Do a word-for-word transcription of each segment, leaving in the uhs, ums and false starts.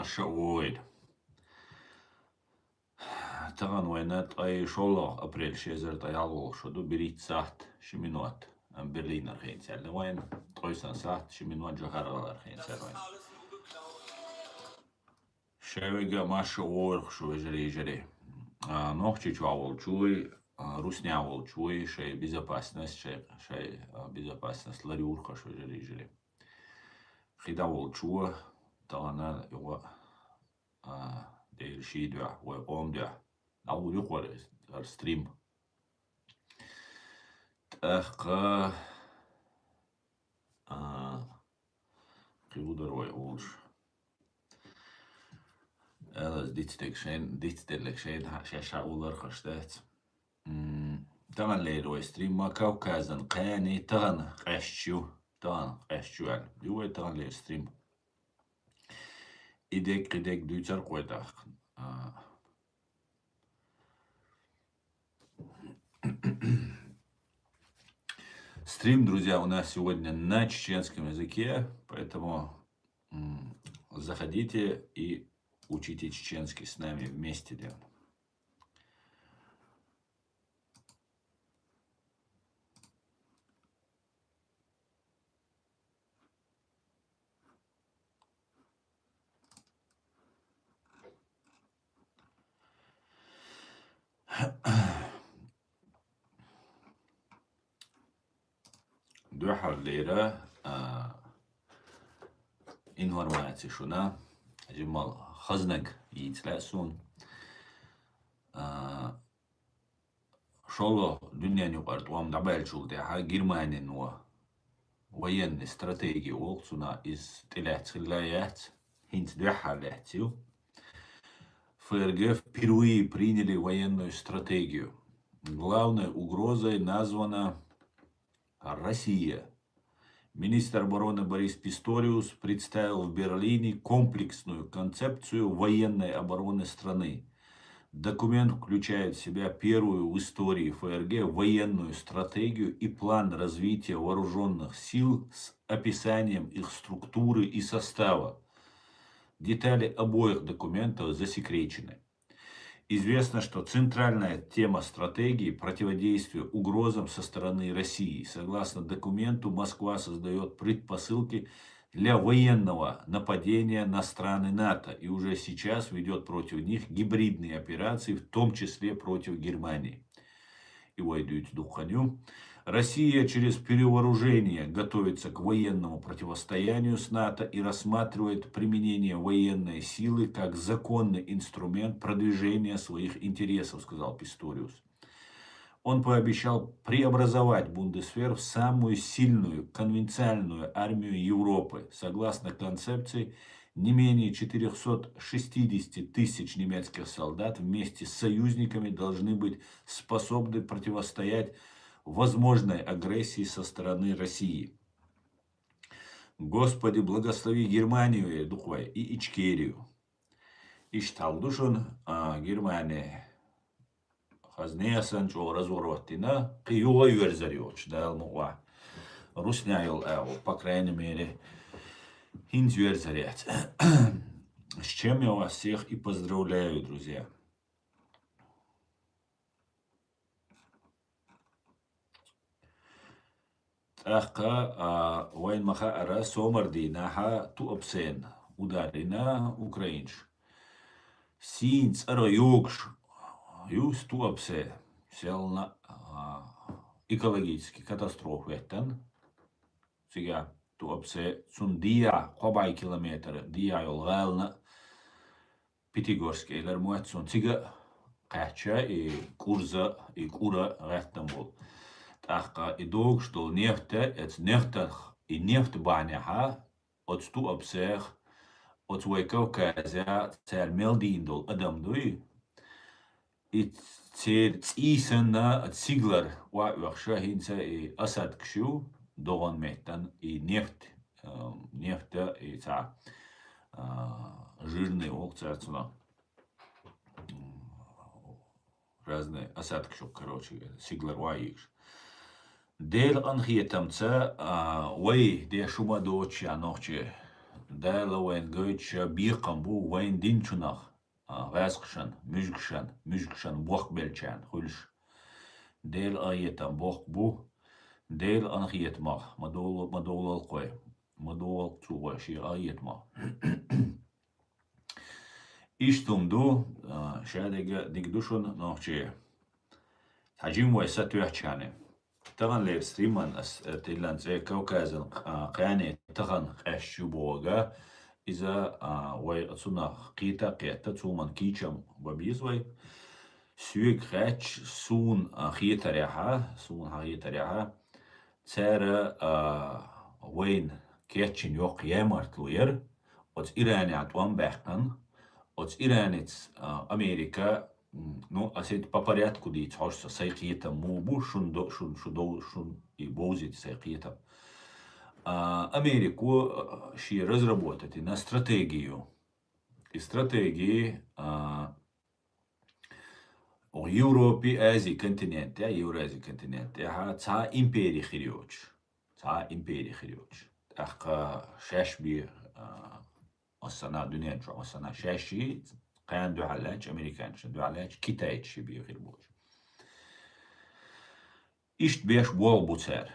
марша вогӀийла. Тахана вайна ткъе шоллагӀа апрель, ши эзар ткъе ялхлагӀа шо ду, берхӀитта сахьт ши минот. Берлинера хенца аьлла вайна, ткъе сахьт ши минот Джохар-ГӀалара хенца аьлла вайна. Шоайга марша вогӀийла шо, вежарий, йижарий. А, Нохчийчохь волчуй, а, Руснехь волчуй, шай безопасность, шай, шай, а, безопасность ларйора шо, вежарий, йижарий. КхидӀа волчо, тахана юха, а, дера ший дуьхьа, вай къоман дуьхьа. ДӀагӀур ю-кх хӀара стрим. ТӀаккха, а, кхин хӀун дар вай олуш? Ала, ас дицделларг шайна, дицделларг шайна хьа-, шаьш хьаулархаш дац. М, таханлера вай стрим ма Кавказан кхаьна тахана къаьсташ ю. Тахана къаьсташ ю аьлла. Ю вай таханлера стрим. И дег, кхин дег дуьйцур-кх вай тӀаккха. А. Стрим, друзья, у нас сегодня на чеченском языке, поэтому, м, заходите и учите чеченский с нами вместе делать. Дуьххьарлера, а, информаци шуна, жимма хазнаг йийца лаьа суна. А, шолгӀа дуьненан юкъара тӀом дӀабаьллачул тӀаьхьа Германин ва военный стратеги олу цунах, иза тӀелаьцна хилла яц, хӀинца дуьххьарлаьцна ю. ФРГ впервые приняли военную стратегию. Главной угрозой названа Россия. Министр обороны Борис Писториус представил в Берлине комплексную концепцию военной обороны страны. Документ включает в себя первую в истории ФРГ военную стратегию и план развития вооружённых сил с описанием их структуры и состава. Детали обоих документов засекречены. Известно, что центральная тема стратегии — противодействие угрозам со стороны России. Согласно документу, Москва создаёт предпосылки для военного нападения на страны НАТО и уже сейчас ведёт против них гибридные операции, в том числе против Германии. И вай дуьйцу дуккха ю. Россия через перевооружение готовится к военному противостоянию с НАТО и рассматривает применение военной силы как законный инструмент продвижения своих интересов, сказал Писториус. Он пообещал преобразовать Бундесвер в самую сильную конвенциальную армию Европы. Согласно концепции, не менее четырёхсот шестидесяти тысяч немецких солдат вместе с союзниками должны быть способны противостоять возможной агрессии со стороны России. Господи, благослови Германию, э, дукха вай, и Ичкерию. Иштта хьал ду шуна, а, Германия хазне а санна чӀогӀа разворот дина, кхин юха а верзар йоцуш, Дала мукъ лахь. Руснехь йолу агӀо, по крайней мере, хӀинца верзар яц. С чем я вас всех и поздравляю, друзья. ТӀаккха, а, вайна ма-хаъара, сомардийнахьа Туапсена удар йина украинаш. Сийна цӀера йогуш ю Туапсе, селхана, а, экологически катастрофа хӀоьттина. Цигахь Туапсе, цунна дехьа кхо бӀе километр дехьа йолу гӀалана, Пятигорск элира моьтту суна, цига а кхаьчча, и кӀурза, и кӀура гӀаьттина болу. ТӀаккха и догуш долу нефта, оцу нефтах, и нефта бахьанехьа, оцу Туапсех, оцу вай Кавказехь цара мел дийна долу адам дуй, и церан цӀий санна, оцу сигалара охьаоьхуш хӀинца и осадкаш ю, догӀан меттан, и нефт, а, нефта, и цхьа, а, жирный воккха цара цунах. М, разные осадкаш ю, короче, сигалара охьайигаш. Делан къинхетамца, а, вай деш хӀума доцуш а нохчий, Дала вайна гойтуш бекхам бу вайна динчунах, а, гӀаскхашан, муьжгашан, муьжгашан бохк беллачарна хуьлуш. Делан къахетам боккха бу, Делан къахетамах ма довла-, ма довлалкх вай, ма догӀалкх цо вай шен къахетамах. Иштта хӀума ду, а, шадерг дика ду шуна, нохчий. Цхьа жима вай сатоьхча хьанна. Таханлера стриман ас, э, тиллина цӀе Кавказан, а, кхане тахан къаьсташ ю бохург. Иза, а, вай цунах кхета а кхетта, цу хӀуман кийчам бан беза вай. Соьга хаьттача, суна, а, хетарехь, суна хетарехь, цара, а, вайна кечйина йоккха ямартло яр, оцу Иранехь тӀом баьккхина, оцу Иранаца, а, Америка, м, ну, ас хӀинца по порядку дийца хьожу со, сайн кхетам муха бу, шун до-, шун, шу дов-, шун и бовзийта сайн кхетам. А, Америко, а, шен разработать йина стратегию. И стратеги, а, Европе, Азии континенте, Евразии континенте, аьхьа, цхьа импери хир йоцуш. Цхьа импери хир йоцуш. ТӀаккха шаьш бе, а, массана дуьнен чохь, массана шаьш и, кхана дуьхьал лаьтташ, американчна дуьхьал лаьтташ, китайчи бе хир боцуш. Иштта беш болх бу цара.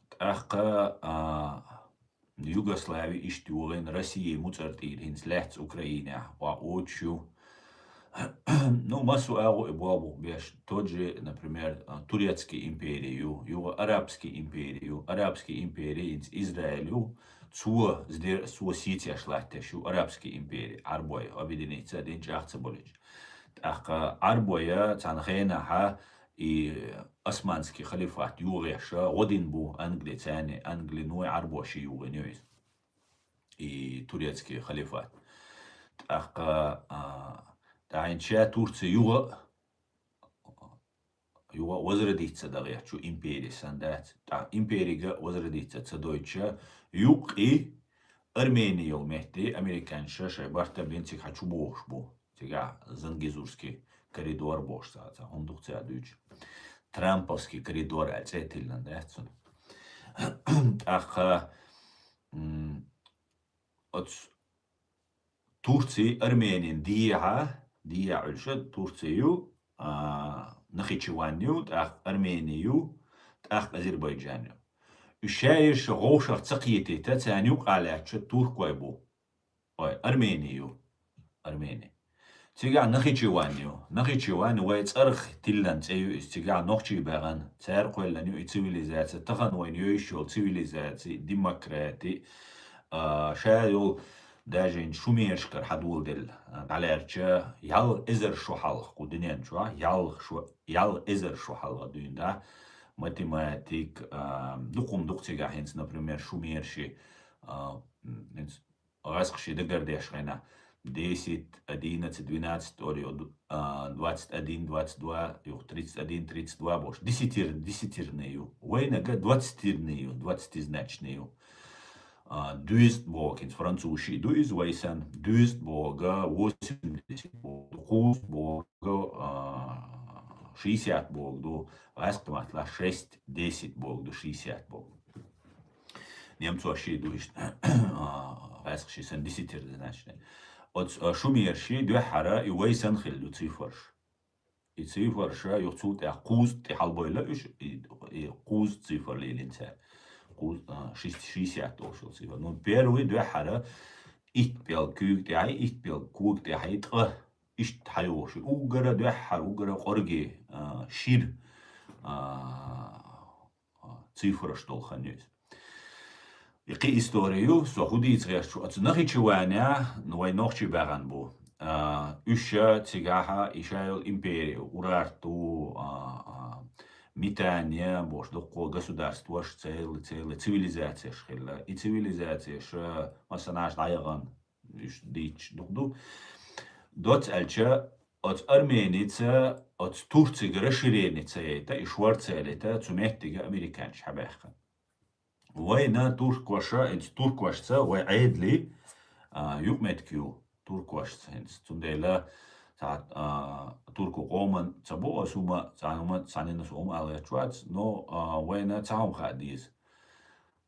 ТӀаккха, а, Югослави иштта йогӀийна, Россия муцӀар тӀера хӀинца лаьцна Украинехь, ва оцу ю. Ну, массо а агӀо и болх беш, тот же, например, а, турецкий импери ю, юха арабский импери ю, арабский импери хӀинца Израиль ю, цо, здер-, цо сецеш латтеш ю арабский импери, Ӏарбой, объединиться а дина чӀагӀ ца болуьйтуш. ТӀаккха Ӏарбоя цхьана хенахьа и Османский халифат югӀеша гӀо дина бу Англицани, Англи ну Ӏарбоши югӀийна ю иза. И турецкий халифат. ТӀаккха, а, тӀаьхьа ша Турция юха, юха возродиться дан гӀерташ ю импери санна дац. ТӀаккха империга возродиться ца дойтуша, юккъе Армени йолу метте американча шайн барт а бина цига хьан чу бохуш бу. Цигахь Зангезурский коридор бохуш цхьа, цхьа хӀума ду-кх цара дуьйцуш. Трамповский коридор аьлла цӀе тиллина дац цунна. ТӀаккха, м, оцу Турци Арменин дехьа, дехьа Ӏуьллуша Турци ю, а, Нахичеван ю, тӀаккха Армени ю, тӀаккха Азербайджан ю. Уьш шаьш вовшах ца кхетийта, царна юкъахь лаьтташ туркой бу. Ой, Армени ю. Армени. Цигахь Нахичеван ю. Нахичеван вай цӀарах тиллина цӀе ю иза. Цигахь нохчий баьхна, цара кхоьллина ю и цивилизаци. Тахана вайна йовзуш йолу цивилизаци, демократи, а, ша йолу даже шумершкара хьадоладелла, а, дӀалаьрча, ялх эзар шо хьалха кху дуьнен чохь, ялх шо, ялх эзар шо хьалха дуьйна, да, математик, а, дукха хӀума ду-кх цигахь хӀинца, например, шумерши, а, м, хӀинца гӀаскхаши дагардеш хенахь, десять, одиннадцать, двенадцать олу, а, двадцать один, двадцать два, юха тридцать один, тридцать два бохуш. Десятир-, десятирный ю. Вайнага двадцатирный ю, двадцатизначный ю. А, дуьззат боху, хӀинца французаши ду иза вай санна. Дуьззат боху, восемьдесят боху, кхуззат боху, а, шестьдесят боху ду, гӀаскхи маттахь шесть, десять боху ду, шестьдесят боху. Немцоши ду иштта, а, гӀаскхаши санна десятирзначный. Оцу, а, шумерши дуьххьара и вай санна хилла ду цифраш. И цифраш, юха цул тӀаьхьа кхузза тӀе хьалабойла уьш, и, и кхузза цифр лелийна цара. Кхузза, а, шесть-, шестьдесят долуш йолу цифр. Ну, первый дуьххьара итт пӀелг куьйга тӀехьа, итт пӀелг кога тӀехьа, ткъа иштта хьайогӀуш. Уггара дуьххьара, уггара кӀорге, а, шира, а, а, цифраш долу хан ю иза. И кхин истори ю, со хӀун дийца гӀерташ ву, оцу Нахичеванехь, ну, вай нохчий баьхна бу. А, уьш цигахьа, и ша йолу импери, Урарту, а, а, Митания бохуш, дуккха государстваш, целый, целый цивилизацияш хилла. И цивилизацияш, а, массанаш дӀаяхана, уьш дийцча дукха ду. Доцца аьлча, оцу Арменица, оцу Турцига расширени ца яйта, и шор ца ялийта, цу меттиге американчаш хьабаьхкина. Вайна туркоша, хӀинца туркошца вай Ӏедали, а, юкъаметтиг ю туркошца хӀинца. Цундела цхьа, а, турку къоман ца боху аса хӀума, цхьана хӀума, цхьаннан аса хӀума ала гӀерташ вац, но, а, вайна цхьа хӀума хаа деза.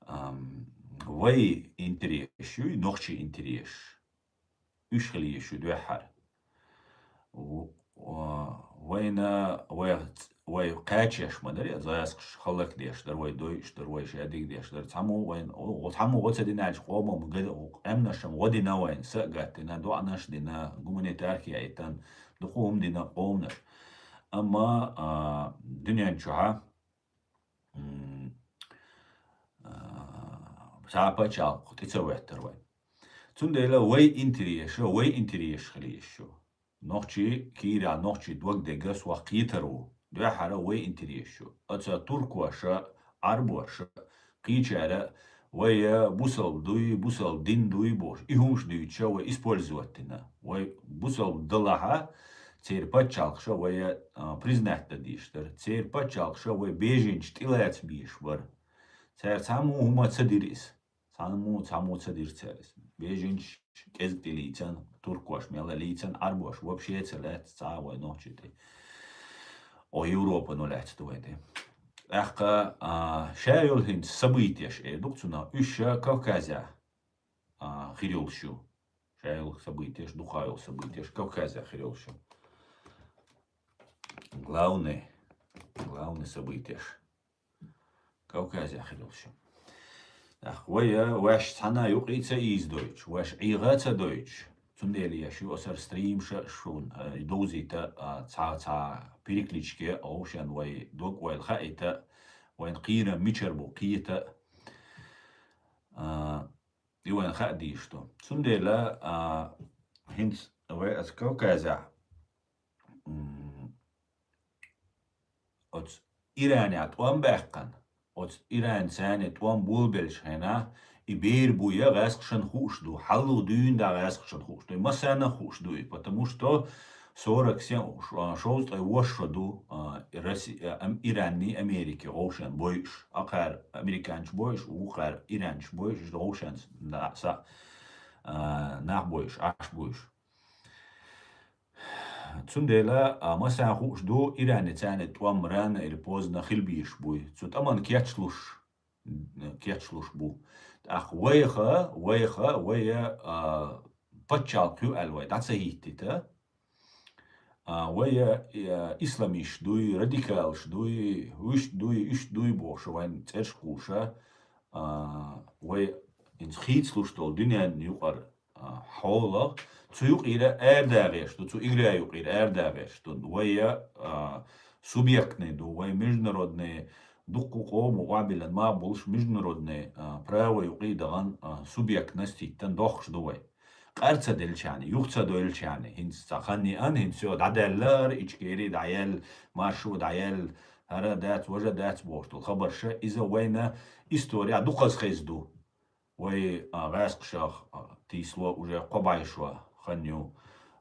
Ам, вай интересаш ю, нохчий интересаш. Уьш хила езаш ю дуьххьара. В-, а, вайна, вай, вай кхачеш ма дарий, гӀаскхаш хӀаллакдеш дар, вай дойуш дар, вай шадиг деш дар. Цхьаммо вайна, о, цхьаммо гӀо ца дина аьлча, къомам га-, къаьмнашам гӀо дина вайна, са а гатдина, доӀанаш дина, гуманитарка яийтан, дукха хӀума дина къомнаш. Амма, а, дуьнен чухьа, м, а, цхьа пачхьалкх тӀе ца веттар вай. Цундела вай интересаш, вай интересаш хила езаш ю. Нохчий кийра, нохчий дог дега сох кхетар ву. Дуьххьара вай интересаш ю. Оца туркоша, Ӏарбоша, кхечара вай бусалба дуй, бусалба дин дуй бохуш, и хӀумаш дуьйцуша вай использовать дина. Вай бусалба далахьа, церан пачхьалкхаша вай, а, признать дан дезаш дара. Церан пачхьалкхаша вай беженцаш тӀелаца безаш бара. Цара цхьаммо хӀума ца дира иза. Цхьаммо, цхьаммо ца дира цара иза. Беженцаш кӀезиг тӀе лийцан, туркош мел лийцан, Ӏарбош вообще ца лаьцна цхьа а вай нохчий тӀе. О, Европано лаьцна ду вай тӀе. ТӀаккха, а, ша йолу хӀинца событияш эр ду-кх цунах, уьш ша Кавказехь, а, хир йолуш ю. Ша йолу событияш, дукха йолу событияш Кавказехь хир йолуш ю. Главный, главный событияш. Кавказехь хир йолуш ю. ТӀаккха вай, а, ваьш цхьана юкъе ца ийзадойтуш, ваьш ӀийгӀа ца дойтуш, цундела еш ю аса стрим ша шуна, а, довзийта, а, цхьа, цхьа перекличке, овшен вай дог-ойла хаийта, вайн кхийрам мичара бу кхета, а, и вайн хаа дийш ду. Цундела, а, хӀинца вай аса Кавказехь, м, оцу Иранехь тӀом баьккхина, оцу Иран царна тӀом болабеллачу хенахь, и бер бу я гӀаскхашна хууш ду, хьаллугӀа дуьйна дӀа гӀаскхашна хууш ду, и массарна а хууш ду и, потому что сорок семь, ш-, а, шовзткъе ворхӀ шо ду, а, Росси-, а, ам-, Иранний Америки гӀовшен бойуш, акхара американчу бойуш, вукхара иранчу бойуш, гӀовшен са, а, нах бойуш, Ӏаш бойуш. Цундела, а, массарна хууш ду, Иране царна тӀом рано или поздно хила безаш буй. Цу тӀаман кечлуш, кечлуш бу. ТӀаккха вайха, вайха, вай, а, пачхьалкх ю аьлла вай дӀа ца хӀиттийта. А, вай, а, исламисташ дуй, радикалаш дуй, вуьшта дуй, иштта дуй бохуш вайн цӀераш кхуша, а, вай хӀинца хийцалуш долу дуьненна юкъара а, хьолах, цу юкъера арадагӀеш ду, цу игра юкъера арадагӀеш ду. Вай, а, субъектный ду, вай международный, дуккха къомо охьабиллина мах болуш международный, а, право юкъе дахана, а, субъектность хӀиттина дохкуш ду вай. Къар ца делчарна, юха ца дойлачарна, хӀинца цхьа хан еана, хӀинца йо дӀадаьллара, Ичкери дӀаяьлла, Маршо дӀаяьлла, хӀара дац, важа дац бохуш долу хабарша, иза вайна история дукхаза хеза ду. Вай, а, гӀаскхашах, а, тийсало уже кхо бӀе шо хан ю,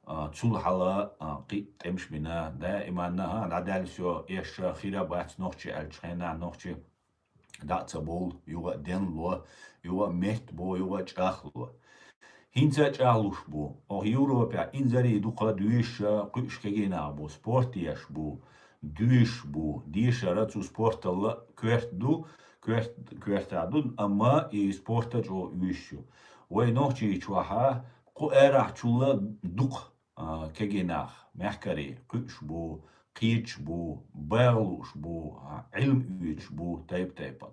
а, цул хьала, а, кхин а тӀемаш бина, даиманна, а, дӀадаьлла всё, эшша хира бац нохчи аьллачу хенахь, нохчи дӀа а ца бовлу, юха а денло, юха а меттабо, юха а чӀагӀло. ХӀинца а чӀагӀлуш бу. Оха Европехь инзаре дукха дуьйш а, кхуьуш кегий нах бу, спорт еш бу, дуьйш бу, дешара цу спорталла коьрта ду, коьрт-, коьртахь ду, амма и спорта чӀогӀа уьйш ю. Вай Нохчийчохьа кху арахьчулла дукха, а, кегий нах, мехкарий, кхуьуш бу, кхеташ бу, багӀа лууш бу, а, Ӏилма оьцуш бу, тайп-тайпана.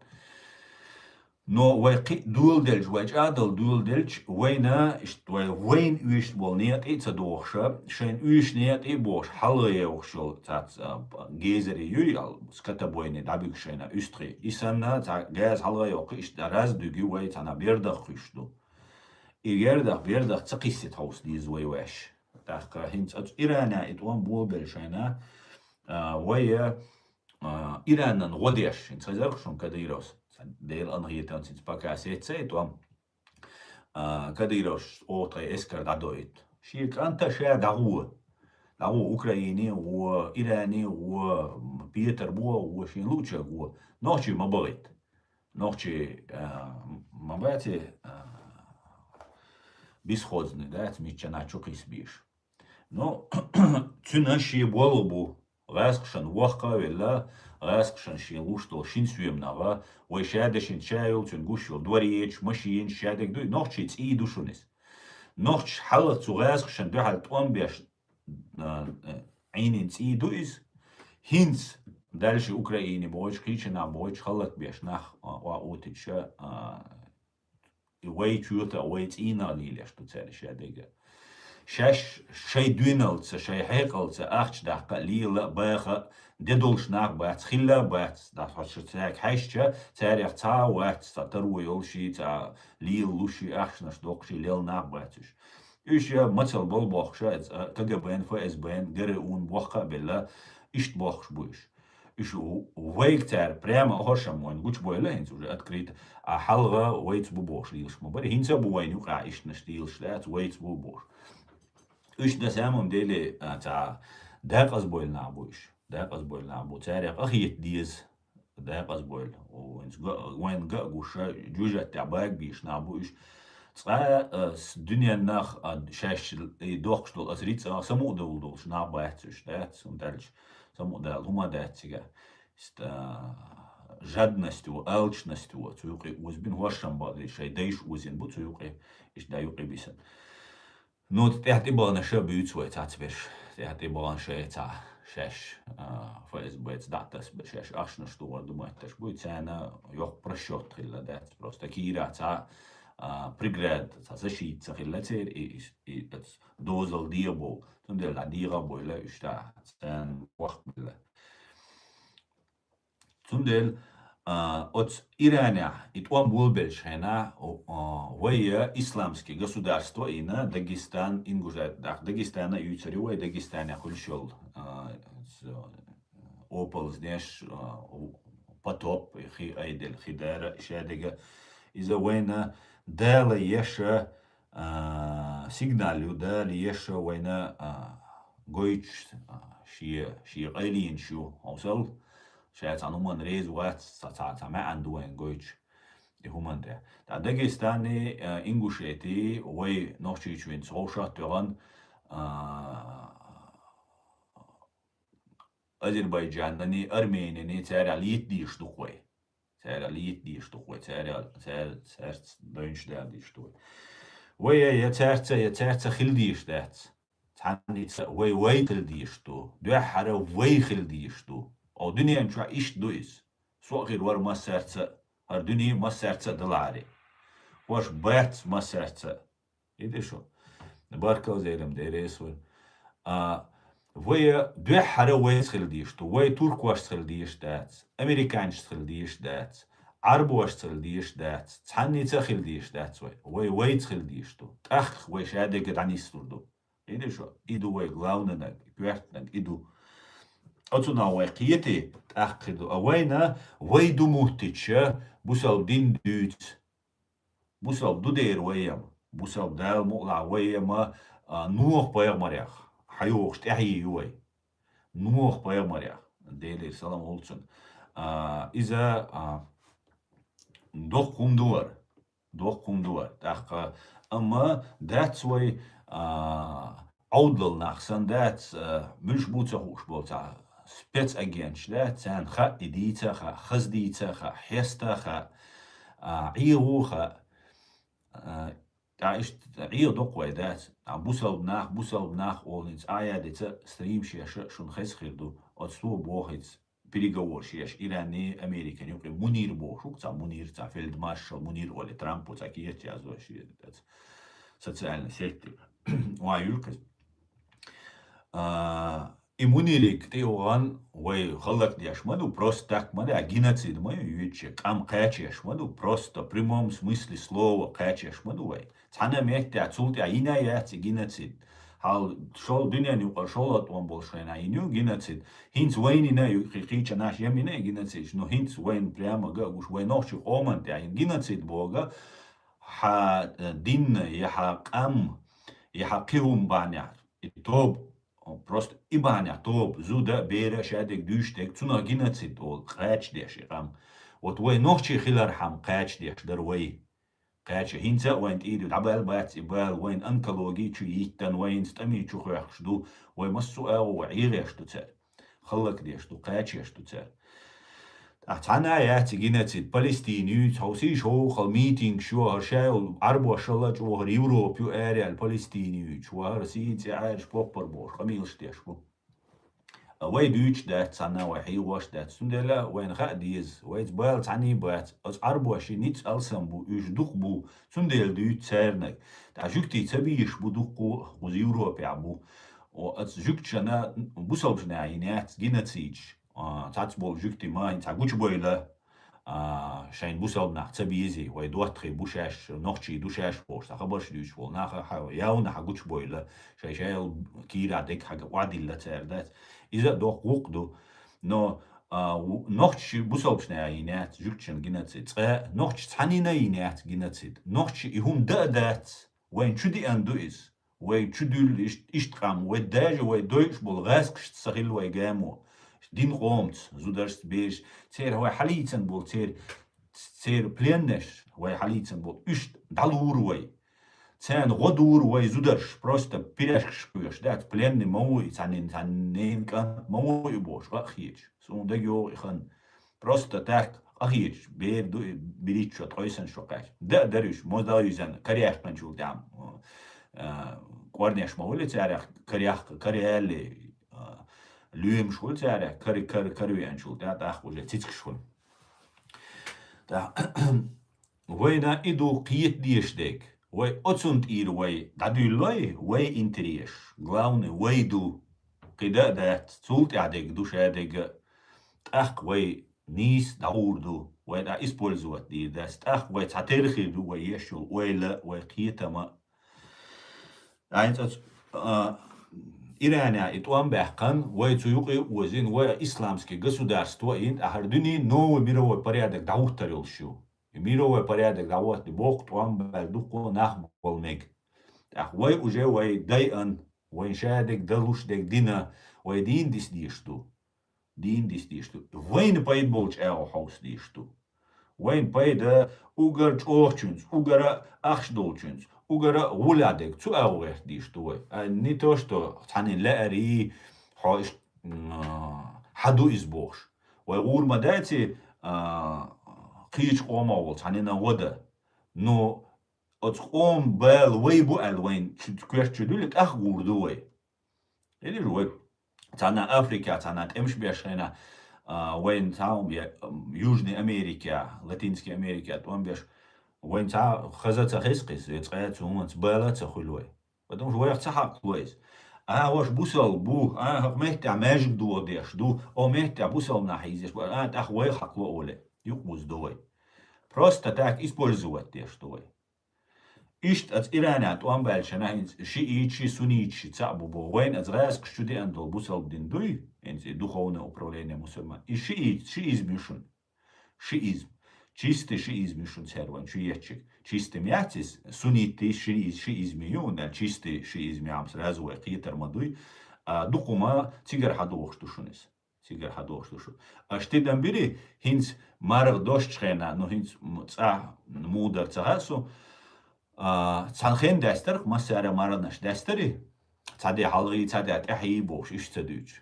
Но вай кхин а доладелча, вай чӀагӀдала доладелча, вайна, иштта вай вайна уьйшта болу некъий а ца дохуша, шайна уьйш некъий а бохуш, хьалха йохуш йолу цац, а, гейзери юй, ал, скотобойни дӀабуьгу шайна уьстагӀий. И санна, цхьа газа хьалха йоккху, иштта раз дуьгу вай цхьана бердах хуьш ду. И гердах, бердах ца кхиссита хьовса деза вай ваьш. ТӀаккха хӀинца оцу Ирана и тӀом болабелла шайна, а, вай, а, Иранан гӀо деш, хӀинца хезарх шуна Кадыровс, Дела анхетанца хӀинца пока сеццай тӀом, а, Кадыровс оха тхайн эскар дӀадоуьйту. Шен кӀанта ша дӀагӀо. ДӀагӀо Украине а гӀо, Иране а гӀо, Петар бу а гӀо, шен лууча гӀо. Нохчий ма бахийта. Нохчий, а, ма бац, а, бесхозный, дац, миччанахь чу кхийса безаш. Ну, цуьнан шен болх бу. гӀаскхашна воккха а велла, гӀаскхашна шен луш долу шин соьманагӀа, вай ша дешинча ша йолу цуьнан гуш йолу дворецаш, машинаш, шадерг ду, нохчий цӀий ду шуна иза. Нохчаш хьалха цу гӀаскхашна дуьхьал тӀом беш, а, а, Ӏийнин цӀий ду иза. ХӀинца дальше Украине бохуьйтуш, кхечанхьа бохуьйтуш, хӀаллакбеш нах, а, а, утича, а, и вай чоьта, вай цӀийнах лелаш ду цара шадерг. Шаьш шайн доьналца, шайн хьекъалца ахча даккха а, лела а, баха а, де долуш нах бац, хилла а бац. Дас хьо шу цаьрга хьаьжча, царех цхьа а вац, цхьа таро йолуш, цхьа лелалуш, ахчанаш доккхуш лела нах бац уьш. Уьш я мацалла болу бохкуш, а, КГБ-н, ФСБ-н, ГРУ-н боккха а белла, иштта бохкуш бу уьш. Уьш у-, вайга цара прямо а хӀоршам вайна гучубойла хӀинца уже открыто, а хьалха вайца бу бохуш лелаш ма бара. ХӀинца а бу вайна юкъахь ишттанаш лелаш дац, вайца бу бохуш. Уьш на самом деле, а, цхьа декъазбойла нах бу уьш. Декъазбойла нах бу. Царех къахета деза. Декъазбойла. О, вайна га-, вайна га а гуш, жужат тӀехь бага бийш нах бу уьш. Цкъа а, а, с-, дуьненнах, а, шаьш и дохкуш долу аса рицкъа самукъадовла долуш нах бац уьш, дац, хӀунда аьлча самукъадала хӀума дац цигахь. Ста-, жадность ву, алчность ву, цу юкъе озбина хӀоршам бакъдерг шайн дайша озйина бу цу юкъе, иштта да юкъе бисина. Ну, тӀехь тӀебахана ша буьйцу вай цхьацца берш. ТӀехь тӀебахана шай цхьа шаьш, а, ФСБ-ца дӀатасбе шаьш ахчанаш тухур ду матташ буй, царна йоккха просчёт хилла дац. Просто кийра цхьа, а, преграда, цхьа защита ца хилла церан и, и, и, оцу дозал дегӀабовла. Цундела дӀа дегӀабойла уьш тӀаккха, царна вахбелла. Цундела, а, оцу Иранехь и тӀом болабеллачу хенахь, о, а, вай исламский государство йина Дагестан, Ингушетия, дах, Дагестана юьйцур ю вай, Дагестанехь хуьлуш йолу, а, з-, оползнеш, а, у-, потоп, хи айделла, хи дара, шадерг. Иза вайна Дала еша, а, сигнал ю, Дала еша вайна, а, гойтуш, а, шен, шен къайленаш ю. Хьовсал, ша цхьана хӀуманна реза вац, цхьа, цхьа, цхьа маьӀна ду вайна гойтуш и хӀуманна тӀехь. ТӀаккха Дагестане, а, Ингушетие вай Нохчийчоьнца вовшах а тоьхна, а, Азербайджанани, Арменини, цаьргахь лета дезаш ду-кх вай. Цаьргахь лета дезаш ду-кх вай. Цаьргахь, цаьр-, цаьрца дойнаш дала дезаш ду вай. Вай я, я цаьрца, я цаьрца хила дезаш дац. Цхьанница вай, вай хила дезаш ду. Дуьххьара вай хила дезаш ду. О, дуьнен чохь иштта ду иза. Со а хир вара массаьрца а, хӀара дуьне массаьрца а даларе. Хьош бац массаьрца а. Иди шу. Баркалла, Зелим, Дела реза хуьлда. А, вай дуьххьара вайца хила дезаш ду. Вай туркошца хила дезаш дац, американцашца хила дезаш дац, Ӏарбошца хила дезаш дац, цхьанница а хила дезаш дац вай. Вай вайца хила дезаш ду. ТӀаккха вай шадерг дӀанислур ду. Иди шу. И ду вай главнанаг, коьртанаг, и ду. Оцунах вай кхетий, тӀаккха и ду. А вайна вай ду муттича, бусалба дин дуьйцу. Бусалба ду дера вай ям. Бусалба Дала мукъалахь вай ям, а, Нуха пайхамарех хьайогӀуш тӀаьхье ю вай. Нуха пайхамарех. Делера салам хуьлда цунна. А, иза, а, доккха хӀума ду вара. Доккха хӀума ду вара. ТӀаккха, амма дац вай, а, Ӏовдалал нах санна дац, а, муьлш бу ца хууш болу цхьа спецагенташ дац, царна хаьа и дийца а хаьа, хаза дийца а хаьа, хьеста а хаьа, а, ӀегӀо а хаьа. А, тӀаккха иштта ӀегӀо доккхой дац. А, бусалба нах, бусалба нах олу хӀинца Ӏа а дица, стримаш еша шуна хеза хир ду. Оцу цо боху хӀинца переговораш еш Иранни Американ юкъе Мунир бохуш ву, цхьа Мунир, цхьа фельдмаршал Мунир олий, Трампо цхьа кехат яздо шен социальный сеть. Ван юьлкхиз. А, и Мунириг тӀе вахана вай хӀаллакдеш ма ду, просто так ма ду, а геноцид ма ю, юьйцуче къам кхачеш ма ду, просто в прямом смысле слова кхачеш ма ду вай. Цхьана меттехь цул тӀаьхьа йина а яц и геноцид. Хьал шол дуьнен юкъара шолгӀа тӀом болуш хенахь йина ю геноцид. ХӀинца вайна йина ю, кхи-, кхечанаш ям йина и геноцидаш, но хӀинца вайна прямо га а гуш, вай нохчийн къоман тӀехь йина геноцид боху, хьан, э, динна, я хьан къам, я хьан кхин хӀума бахьанехь, и тоба, просто и бахьанехь тоба, зуда а, бер а, шадерг дуьйцуш дерг, цунах геноцид олу, кхачадеш и къам. Вот вай нохчий хилархьама кхачадеш дара вай. Кхача хӀинца а вайн тӀе ду, дӀабаьлла бац и бала, вайн онкологи чу йиттан, вайн стамий чу хоьхкуш ду, вай массо а агӀо вай ӀегӀеш ду цара. хӀаллакдеш ду, кхачош ду цара. ТӀаккха цхьанна яц геноцид, Палестина ю, цхьа сий шовхал митингаш ю, хӀара шайол Ӏарбош шалла чӀогӀар Европа ю, аьрял Палестина ю, чу хӀара сий цӀе Ӏаьржа поппар бохуш, къамелаш деш бу. А вай дуьйцуш дац, цхьанна вай хьийгӀош дац. Цундела вайна хаа деза, вайца бала цхьанний бац. Оцу Ӏарбош ши ницкъ алсам бу, уьш дукха бу, цундела дуьйцу царнаг. ТӀаккха жуьгтий ца бийш бу дуккха, кхуза Европехь бу. О, оцу жуьгташна бусалбашна йина яц геноцидаш. А, цхьацца болу жуьгтий ма, хӀинца гучубойла, а, шайн бусалба нах ца безий, вай доттагӀий бу шаьш, нохчий ду шаьш бохуш, цхьа хабарш дуьйцуш болу нах, хьа, явна хьа гучубойла, шайн шайал кийра дерг хьага охьадилла цара дац. Иза а доккха гӀуллакх ду. Но, а, ву-, нохчий бусалбашна йина яц жуьгташна геноцид. Цкъа нохчий цхьаннина йина яц геноцид. Нохчий и хӀума дан а дац, вайн чу деана ду иза. Вай чу дуьллу ишт-, иштта къам, вай даже вай дойуш болу гӀаскхашца ца хилла вай гамо. Дин къомца, зударшца, бераш, церан вай хьалийцан болу, церан, церан пленнаш, вай хьалийцан болу, уьш дӀалур вай. Царна гӀо дур вай зударш, просто пиряшкаш кхоьш, дац, пленный ма ву и, цхьаннен, цхьаннен кӀант ма ву и бохуш, къа а хеташ. Суна дага йогӀу и хан. Просто так, къахеташ, бер ду и, бириччо, ткъойсан шо кхаьча. Да а даруьш, моза юьзан, караяккханчул тӀаьхьа, а, кӀорнеш ма хуьлу царех, караяккха, караялле, а, лоьмаш хуьлу царех, кар-, кар-, каравеанчул тӀаьхьа тӀаккха уже цицкаш хуьлу. ТӀаккха вайна и ду кхета дезаш дерг. Вай оцунна тӀера вай дӀадуьллой, вай интересаш. Главный вай ду. Кхин да а дац, цул тӀаьхьа дерг ду шадерг а. ТӀаккха вай нийса дӀагӀур ду, вай дӀа использовать дийр дац. ТӀаккха вай цхьатерра хир ду, вай еш йолу ойла, вай кхетама. Айна цӀа ц-, а, Иране и тӀом баьккхина, вай цу юкъе а озийна, вай исламский государство а йина, ахьар дуьне новый мировой порядок дӀахӀуттар йолуш ю. И мировой порядок дӀахӀотта боккха тӀом баьлла дуккха нах болу мега. ТӀаккха вай уже вай дайан, вайн шадерг далуш дерг дина, вай дийна дис дезаш ду. Дийна дис дезаш ду. Вайна пайда болчу агӀо хьовса дезаш ду. Вайн пайда угар чӀогӀачуьнца, угара ахча долчуьнца, угара гӀуля дерг, цу агӀо гӀерта дезаш ду вай. А не то, что цхьаннен лаьарий, хьо иш-, м, а, хьан ду иза бохуш. Вай гӀур ма дац и, а, кхечу къомах волу цхьаннена гӀо дан. Но оцу къоман бала вай бу аьлла вайн чу-, коьрта чу дуьллу, тӀаккха гӀур ду вай. Хилира вай. Цхьана Африка, цхьана тӀемаш беш хенахь, а, вайн цхьа хӀума я, м, Южный Америка, Латинский Америка тӀом беш, вайн цхьа хаза ца хеза кхиз, я цкъа цу хӀуманца бала ца хуьлу вай. Потому что вайх ца хьакхало иза. А, ваша бусалба бу, а, хӀокху меттехь маьждиг дохадеш ду, о меттехь бусалба нах хьийзеш бу, а, тӀаккха вайх хьакхало оле, юкъа вузду вай. Просто так использовать деш ду вай. Иштта оцу Иране тӀом баьлча, хӀинца шиитчи, суннитчи цхьаъ бу боху. Вайна оцу гӀаскхаш чу деана долу бусалба дин дуй, хӀинца и духовное управление мусульман. И шиит, шиизм ю шуна. Шиизм. Чистый шиизм ю шуна церан вайн чу еттиг. Чистым яц иза, суннитий шииз-, шиизм ю, хӀунда аьлча чистый шиизм яхьам сразу вай кхетар ма дуй. А дукха ма цигара хьадохуш ду шуна иза. Цигара хьадохуш ду шу. Аша тидам бирий, хӀинца марха дошчу хенахь, ну, хӀинца м-, цӀа муха дара ца хаьа со, а, цхьана хен даьстарх, массара марханаш даьстарий, цхьа де хьалхий, цхьа де тӀаьхьий бохуш, иштта ца дуьйцу.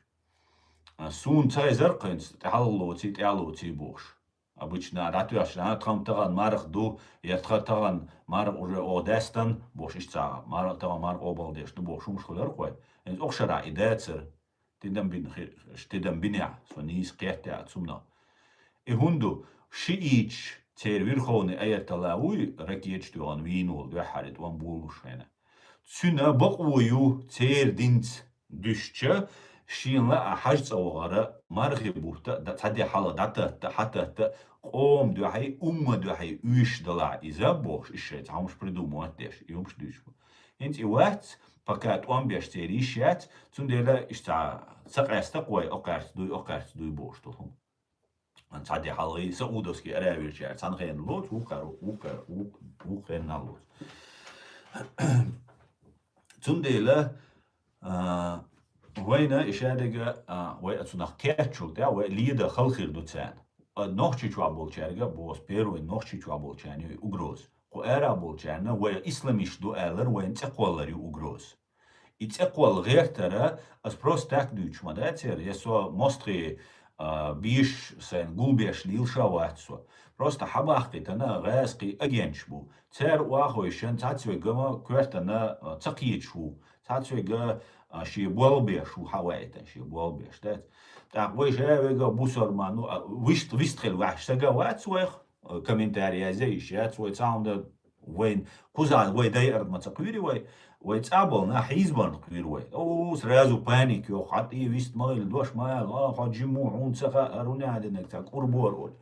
А, суна ца хезарх хӀинца, тӀе хьалха лоций, тӀаьхьа лоций бохуш. Обычно, а, дӀатоьхча, а, тхан тахана марха ду, я тхан тахана марха уже оха даьстан бохуш, иштта цхьа, марха тахана марха къобалдеш ду бохуш, хӀумаш хуьларх вай. ХӀинца оха шарахь и дацара. Тидам бин хи-, тидам бинехь, со нийса кхетта а цунах. И хӀунда ду, шиитча церан верховный аятолла вуй, ракеташ тоьхна вийна волу дуьххьара и тӀом болуш хенахь. Цуьнан бакъо ю церан динца дуьсча, шена лаа хьажа цӀа вахара, мархи бутта а, да-, цхьа де хьалха дӀататта, хьататта, къоман дуьхьий, умма дуьхьий уьш далахь иза бохуш, иша шайца хьамаш придумать деш, и хӀумаш дуьйцуш бу. ХӀинца и вац, пока тӀом беш церан йиш яц, цундела иштта ца къаьста-кх вай, окхаьрца дуй, окхаьрца дуй бохуш долу хӀума. Цхьа де хьалхий Саудовский Аравиячара цхьана хенна лоцу, вукхара, вукхара, вук-, вукху хенна лоцу. Цундела, а, вайна и шадерг, а, вай оцунах кхетчул тӀаьхьа вай леда хала хир ду царна. А, Нохчийчохь болчаьрга а боху, первый Нохчийчохь болчарна ю и угроза. Кху ара болчарна вай исламист ду алар вайна цӀе кхоллар ю угроза. И цӀе кхолла гӀертара, ас просто так дуьйцуш ма дац яра, я со мостагӀий, а, бийш сайна гулбеш лелаш вац со. Просто хьабаьккхийтина гӀазкхий агенташ бу. Церан оагӀув шоана цхьацца вега ма коьртана, а, ца кхеташ ву. Цхьацца вега, а, шен болх беш ву, хьаваийтина шен болх беш, дац. ТӀаккха вай ша вега бусалба, ну, а, вист-, вистхила ваьхьаш сага вац вайх, а, комментарий язъе йиш яц вай, цхьа хӀама да вайна, кхузахь вай дайарг ма ца кхуьйри вай, вай цӀа болна, хьийзбарна кхуьйри вай. О, сразу паника йоху, хьан тӀе вист ма хила, дош ма ала, а, хьо жимма ву, хьуна ца хаьа, хӀара хӀунда динарг цхьа курбор олу.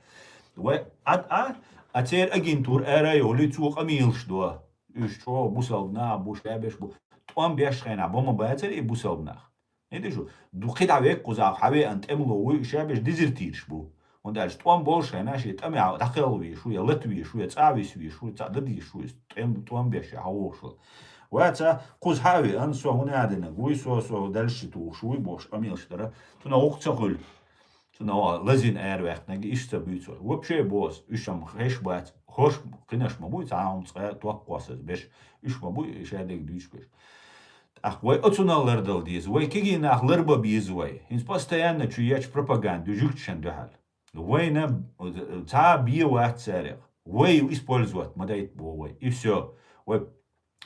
Вай, а, а, а церан агентура ара а йолий, цо къамелаш до. Уьш чӀогӀа бусалба нах бу, шабеш бу. ТӀом беш хенахь бо ма бацара и бусалба нах. ХӀинца шу, ду кхидӀа веккхузахь хьавеана тӀемало вуй, шабеш дезертираш бу. ХӀунда аьлча тӀом болуш хенахь шен тӀамехь дӀакхелхавеш ву, я латавеш ву, я цӀа висвеш ву, цхьа дан дезаш ву, тӀем-, тӀом беш я хьавогӀуш ву. Ваца, кхуза хьавеана, со хӀунда динарг вуй, со, со дальше тухуш вуй, бохуш къамелаш дара. Цунах гӀуллакх ца хуьлу. Цунах лазийна араваьккхинарг иштта ца буьйцу. Вообще боху ас, уьш-м хезаш бац, хӀорш кхинаш ма буй, цхьа хӀума цкъа токкхосаза беш, уьш ма буй, шадерг дуьйцуш беш. ТӀаккха вай оцунах лардала деза, вай кегий нах ларба беза вай. ХӀинца постоянно чу ечу пропаганда ю жуьгташна дуьхьал. Вайна цхьа бен вац царех. Вай использовать ма дайта боху вай. И всё. Вай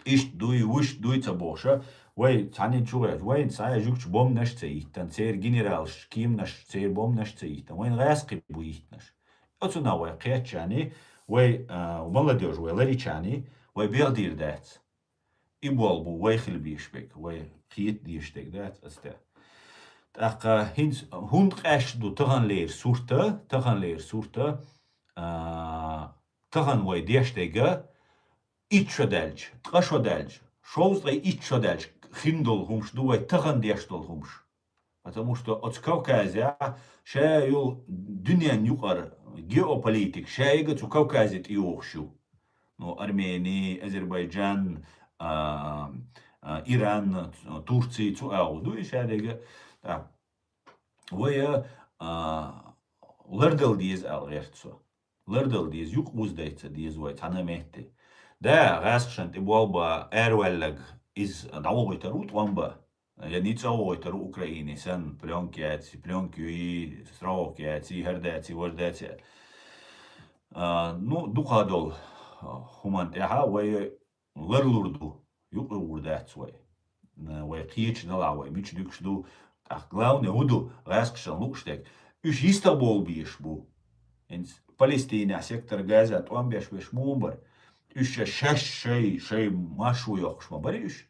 иштта дуй, вуьшта дуй ца бохуша, вай цхьаьннан чу гӀерташ, вайна цхьа а жуьгташа бомбанаш а ца йиттина, церан генералаш, кеманаш, церан бомбанаш а ца йиттина, вайна гӀазкхий бу йиттинарш. Оцунах вай кхетчани, вай, а, молодёжь вай ларичани, вай бегӀдийр дац. И болх бу вай хила безаш берг, вай хета дезаш дерг дац аса тӀе. ТӀаккха хӀинца хӀунда къаьсташ ду таханлера сурт, таханлера сурт, а, тахана вай деш дерг, итт шо даьлча, ткъа шо даьлча, шовзткъе итт шо даьлча хин долу хӀумаш ду вай тахана деш долу хӀумаш. Потому что оцу Кавказехь ша йолу дуьненан юкъара геополитика ша яга цу Кавказе тӀейогӀуш ю. Ну, Армени, Азербайджан, а, а, Иран, Турция, цу агӀо ду и ша дега. ТӀаккха вай, а, лардала деза аьлла гӀерта со. Лардала деза, юкъа вуздайта ца деза вай цхьана а метте. Да, гӀазкхашна тӀе болба араваьлларг иза дӀавохуьйтур ву тӀом бан. Я ницкъ а вохуьйтур ву Украине, санна, плёнка яций, плёнка юй, срок яций, хӀара даций, важа даций аьлла. А, ну, дукха долу, а, хӀуманна тӀехьа вай ларлур ду, юкъа юур дац вай. Вай кхечу далахь вай мича дуьгуш ду, тӀаккха главное хӀун ду, гӀазкхашна лууш дерг. Уьш йистах болу безаш бу. ХӀинца Палестинехь, сектор Газа тӀом беш берш муха бара? Уьш ша шаьш шай, шай маршо йоккхуш ма бара уьш?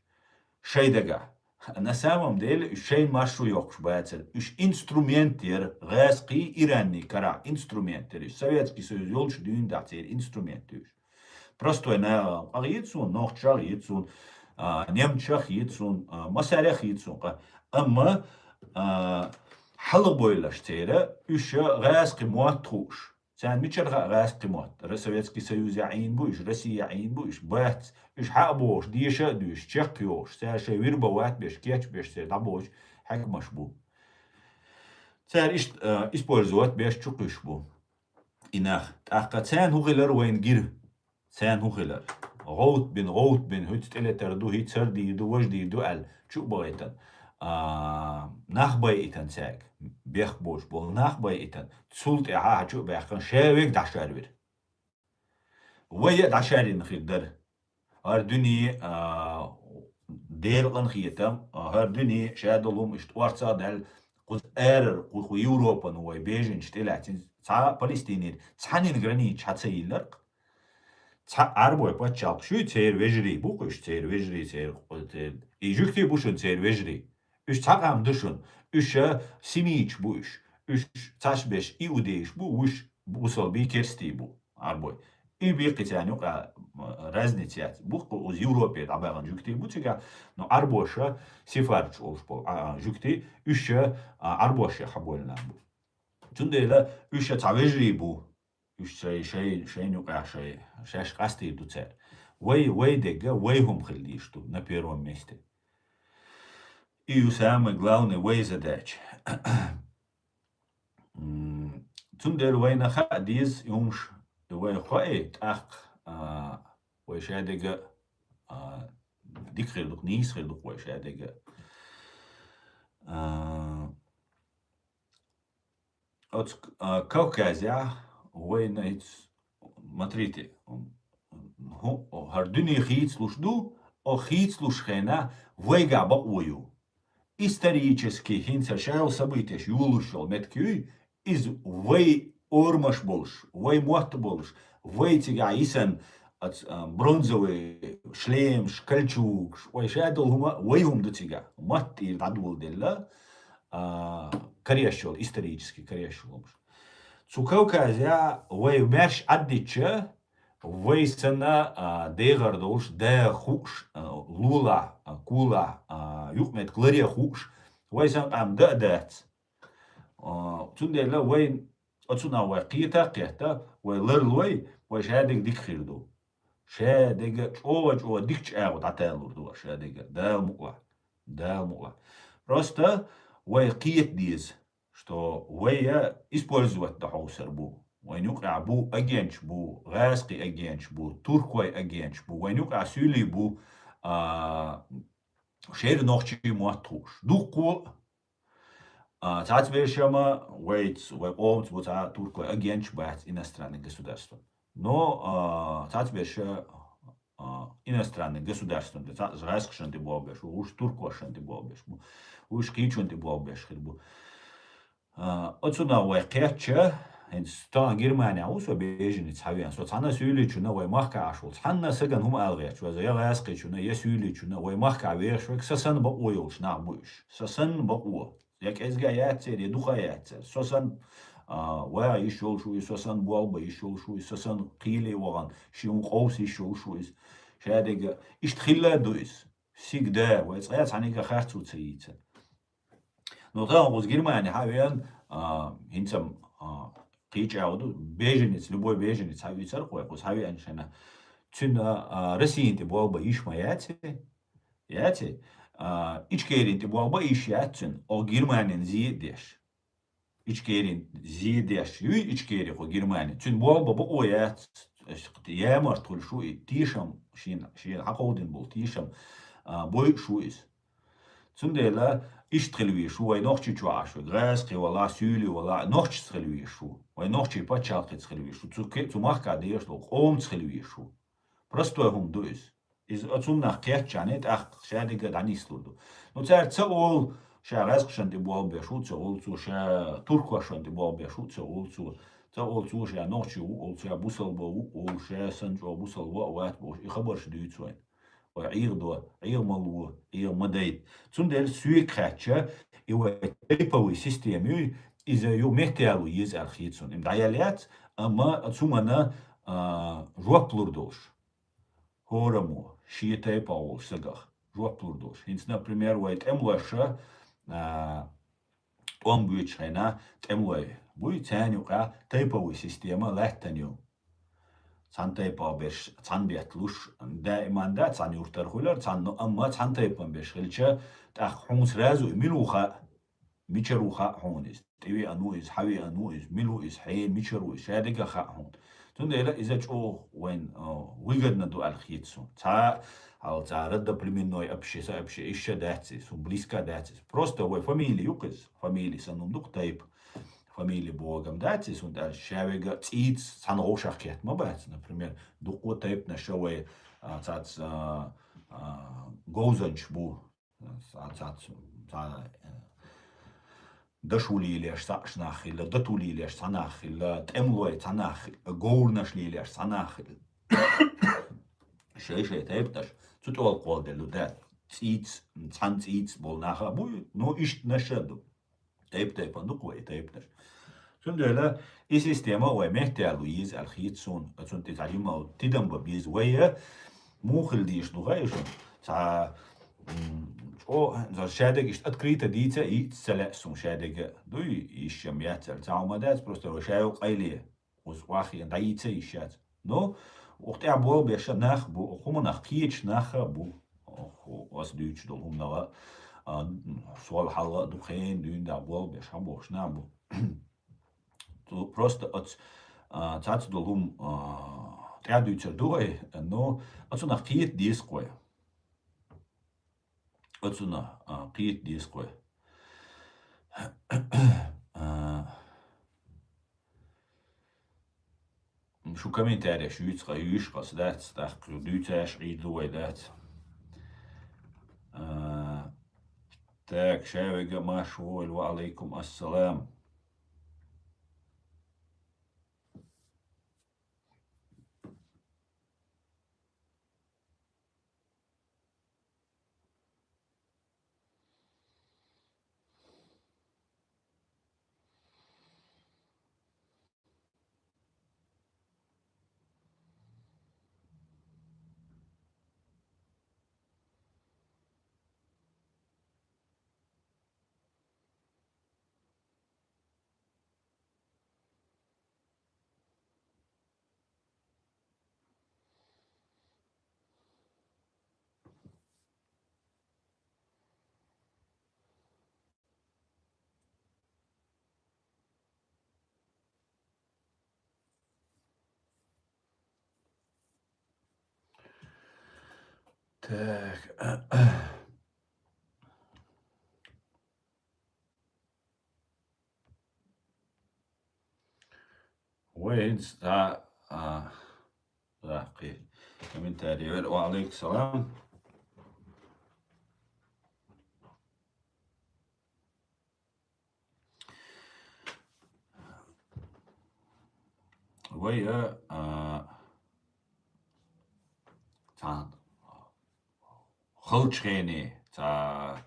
Шай дагахь. На самом деле уьш шайн маршо йоккхуш бацара. Уьш инструмент яра, гӀазкхий, иранний карахь инструмент яра. Уьш Советский Союз йолчу дуьйна дахь церан инструмент уьш. Простой нахах къа хета суна, нохчех хета суна, а, немцех хета суна, а, массарех хета суна къа. Амма, а, хьалха бойлаш церан, уьш гӀазкхи мотт хууш. Царна мичара хаьа гӀазкхи мотт? Ра-, Советский Союзехь Ӏийна бу уьш, Россияхь Ӏийна бу уьш, бац. Уьш хьа а бохуш, деша а дуьйш, чекх йохуш, цара шайн вирба ват беш, кечбеш церан дӀабохуш хьаькамаш бу. Цара иштта, а, использовать беш чукхуьйсуш бу. И нах. ТӀаккха царна хӀун хилар вайна гира? Царна хӀун хилар? ГӀовт бина, гӀовт бина, хӀуьца тӀелетар ду, хӀица хӀара дийр ду, важа дийр ду аьлла, чу а бахийтина. А, нах байийтина цаьрга. Бехк боцуш болу нах байийтина. Цул тӀаьхьа хьа чу а баьккхина, ша вега дӀашарвира. Вай а дӀашарйина хир дара. ХӀара дуьне, а, Делан къинхетам, а, хӀара дуьне ша долу хӀума иштта орцах а даьлла, кхуза арара, кху, кху Европана вай беженцаш тӀелаьцна, цхьа Палестинера, цхьаннан границаш хьа ца йилларх. Цхьа Ӏарбой пачхьалкх шуй, церан вежарий бу-кх уьш, церан вежарий, церан, церан, и жуьгтий бу шуна церан вежарий. Уьш цхьа къам ду шуна. Уьш, а, семиташ бу уьш. Уьш цхьаьш берш иудейш бу, уьш бусалбий, керстий бу, Ӏарбой. И беккхий царна юкъа, а, разница яц. Бу-кх уза Европе дӀабаьхна жуьгтий бу цигахь, но Ӏарбоша, сефардаш олуш болу, а, а, жуьгтий, уьш, а, Ӏарбоша хьабойла нах бу. Цундела уьш цхьа вежарий бу. Уьш шай, шай, шайна юкъахь шай, шаьш къастийр ду цара. Вай, вай дегга, вай хӀума хила дийш ду, на первом месте. И ю самый главный вай задача. М, цундела вайна хаа деза и хӀумаш, и вай хоий, тӀаккха, а, вай шадега, а, дика хир ду-кх, нийса хир ду-кх вай шадеррига. А, оцу, а, Кавказехь вайна хӀинца, смотрите, хӀу-, хӀара дуьне хийцалуш ду, оха хийцалуш хенахь вайгахь бакъо ю. Исторически хӀинца шайолу событияш йолуш йолу меттиг юй, иза вай орамаш болуш, вай мотт болуш, вай цигахь йисина оцу, а, бронзовый шлемаш, кольчугаш, вай шадолу хӀума, вай хӀума ду цигахь. Матта тӀера дӀадоладелла, а, кареш йолу, исторически кареш йолу хӀумаш. Цу Кавказехь вай маьрша Ӏаддича, вай санна, а, дегӀар долуш, да хууш, а, лулахь, а, кулахь, а, юкъаметтиг ларе хууш, вай санна къам дан а дац. А, цундела вай, оцунах вай кхета а кхетта, вай ларлой, вай шадеррига дика хир ду. Шадеррига чӀогӀа-чӀогӀа дикачу агӀор дӀаталур ду вай шадеррига. Дала мукъалахь. Дала мукъалахь. Просто вай кхета деза, что вай а использовать дан хьовсур бу. Вайн юкъахь бу агенташ бу, гӀазкхийн агенташ бу, туркойн агенташ бу, вайн юкъахь суьйлий бу, а, шера нохчийн мотт хууш. Дуккха а, цхьацца берш-м вайца, вай къомца бу цхьа туркойн агенташ, бац иностранный государство. Но, а, цхьацца берш, а, иностранный государство, цхьа гӀазкхашна тӀе болх беш бу, уьш туркошна тӀе болх беш бу, уьш кхечунна тӀе болх беш хир бу. А, оцунах вай кхетча, хӀинца тахана Германехь ву со беженец хьавеана. Со цхьана суьйличунна вай махкахь Ӏаш волу цхьанна сагана хӀума ала гӀерташ веза, я гӀазкхичунна, я суьйличунна, вай махкахь вехаш верг са санна бакъо йолуш нах бу уьш. Са санна бакъо. Я кӀезга яц церан, я дукха яц церан. Со санна, а, ваха йиш йолуш ву иза, со санна болх бан йиш йолуш ву иза, со санна кхеле вахана, шен хӀума къовса йиш йолуш ву иза. Шадеррига иштта хилла а ду иза. Всегда. Вай цкъа а цхьаьнгге харцо ца йийцина. Но тахана кхуза Германи хьавеана, а, хӀинца-м, а, кхечу агӀор ду, беженец, любой беженец хьавийцар-кх вай, кхуза хьавеана шайна. Цуьнан, а, Россина тӀе болх бан йиш ма яц. Яций? А, Ичкерин тӀе болх бан йиш яц цуьнан, оха Германин зе а деш. Ичкерин зе а деш юй Ичкери кху Германи. Цуьнан болх бан бакъо яц, ямарт хуьлуш ву и, тешам шена, шена хьакховдина болу тешам, а, бойуш ву иза. Цундела иштта хила везаш ву вай Нохчийчохь Ӏаш верг, гӀазкхий валахь, суьйлий валахь, нохчаца хила везаш ву. Вай нохчийн пачхьалкхица хила везаш ву. Цу ке-, цу махкахь дезаш долу къомаца хила везаш ву. Простой хӀума ду иза. Иза оцуннах кхетчахьана, тӀаккха шадеррига дӀанислур ду. Ну, цара ца олу, ша гӀазкхашна тӀе болх беш ву, ца олу цо, ша туркошна тӀе болх беш ву, ца олу цо, ца олу цо, ша нохчи ву, олу ша бусалба ву, олу ша санна чӀогӀа бусалба а вац бохуш, и хабарш дуьйцу вайна. Вай Ӏеха до, Ӏеха ма ло, Ӏеха ма дайта. Цундела соьга хаьттича, и вай тайповый система юй, иза ю меттаяло еза аьлла хета суна. Им дӀаяьлла яц, амма цу мана, а, жоп лур долуш. ХӀораммо, шен тайпа волуш сагах жоп лур долуш. ХӀинца, например, вай тӀемалоша, а, тӀом боьдучу хенахь тӀемалой буй, царна юкъахь тайповый система лаьттана ю. Цхьана тайпа берш, цхьана бетталуш, даиман да, цхьана юьртара хуьлура, цхьана, ну, амма цхьана тайпан берш хилча, тӀаккха хьуна сразу и мила ву хаьа, мичара ву хаьа хьуна иза, тӀевеана ву иза, хьавеана ву иза, мила ву иза, хьенан мичара ву иза, шадеррига хаьа хьуна. Цундела иза чӀогӀа вайн, а, выгодно ду аьлла хета суна. Цхьа, хьал цара родоплеменной общество, общество, иштта дац иза, суна близко дац иза. Просто вай фамилия ю-кх иза, фамилия санна хӀума ду-кх тайпа. Фамилия бохург-м дац иза, хӀунда аьлча ша вега цӀийца цхьана вовшах кхетта ма бац. Например, дуккха тайпанаш вай, а, цац, а, а, говзанчаш бу, цац, цац, ца, а, дашо лелош цхьаъ нах хилла, дато лелош цхьа нах хилла, тӀемалой цхьа нах хилла, говраш лелош цхьа нах хилла. Шай-шай тайпанаш цу тӀе кхолладелла ду, да, цӀийца, цхьана цӀийца болу нах а бу, но ишттанаш а ду. Тайп-тайпана ду-кх вай тайпанаш. Цундела и система вай меттаяло еза аьлла хета суна, цунна тӀе цхьа жимма тидам бан беза вай, муха хила дезаш ду хаьий шуна? Цхьа, м, чӀо-, шадерг иштта открыто дийца а йиъца ца лаьа суна шадерг а. Дуй, йиш-м яц аьлла, цхьа хӀума дац, просто вай шайолу къайле. Уза охьахиъна дӀайийца йиш яц. Ну, оха тӀехь болх беш нах а бу, оха хӀуманах кхеташ нах а бу. Оха аса дуьйцуш долу хӀуманах а, а, сол хьалха а ду, хенан дуьйна болх беш хьан бохуш нах а бу. Цу просто оцу, а, цаца долу хӀума, а, тӀаьхьа дуьйцур ду вай, ну, оцунах кхета деза-кх вай. оцунах, а, кхета деза кхо. А, шу комментареш юьйцу-кха, юьйш-кха, дац, тӀаккха дуьйцаш Ӏийр ду вай, дац. А, так, шаверг а марша вогӀийла, ва Ӏалайкум ассалам. Так. Вай, хӀинца дӀа, а, дӀа, кхы комментарий вер. Ва Ӏалайкум салам. Вай, а, а, цхьа халчу хене, цхьа,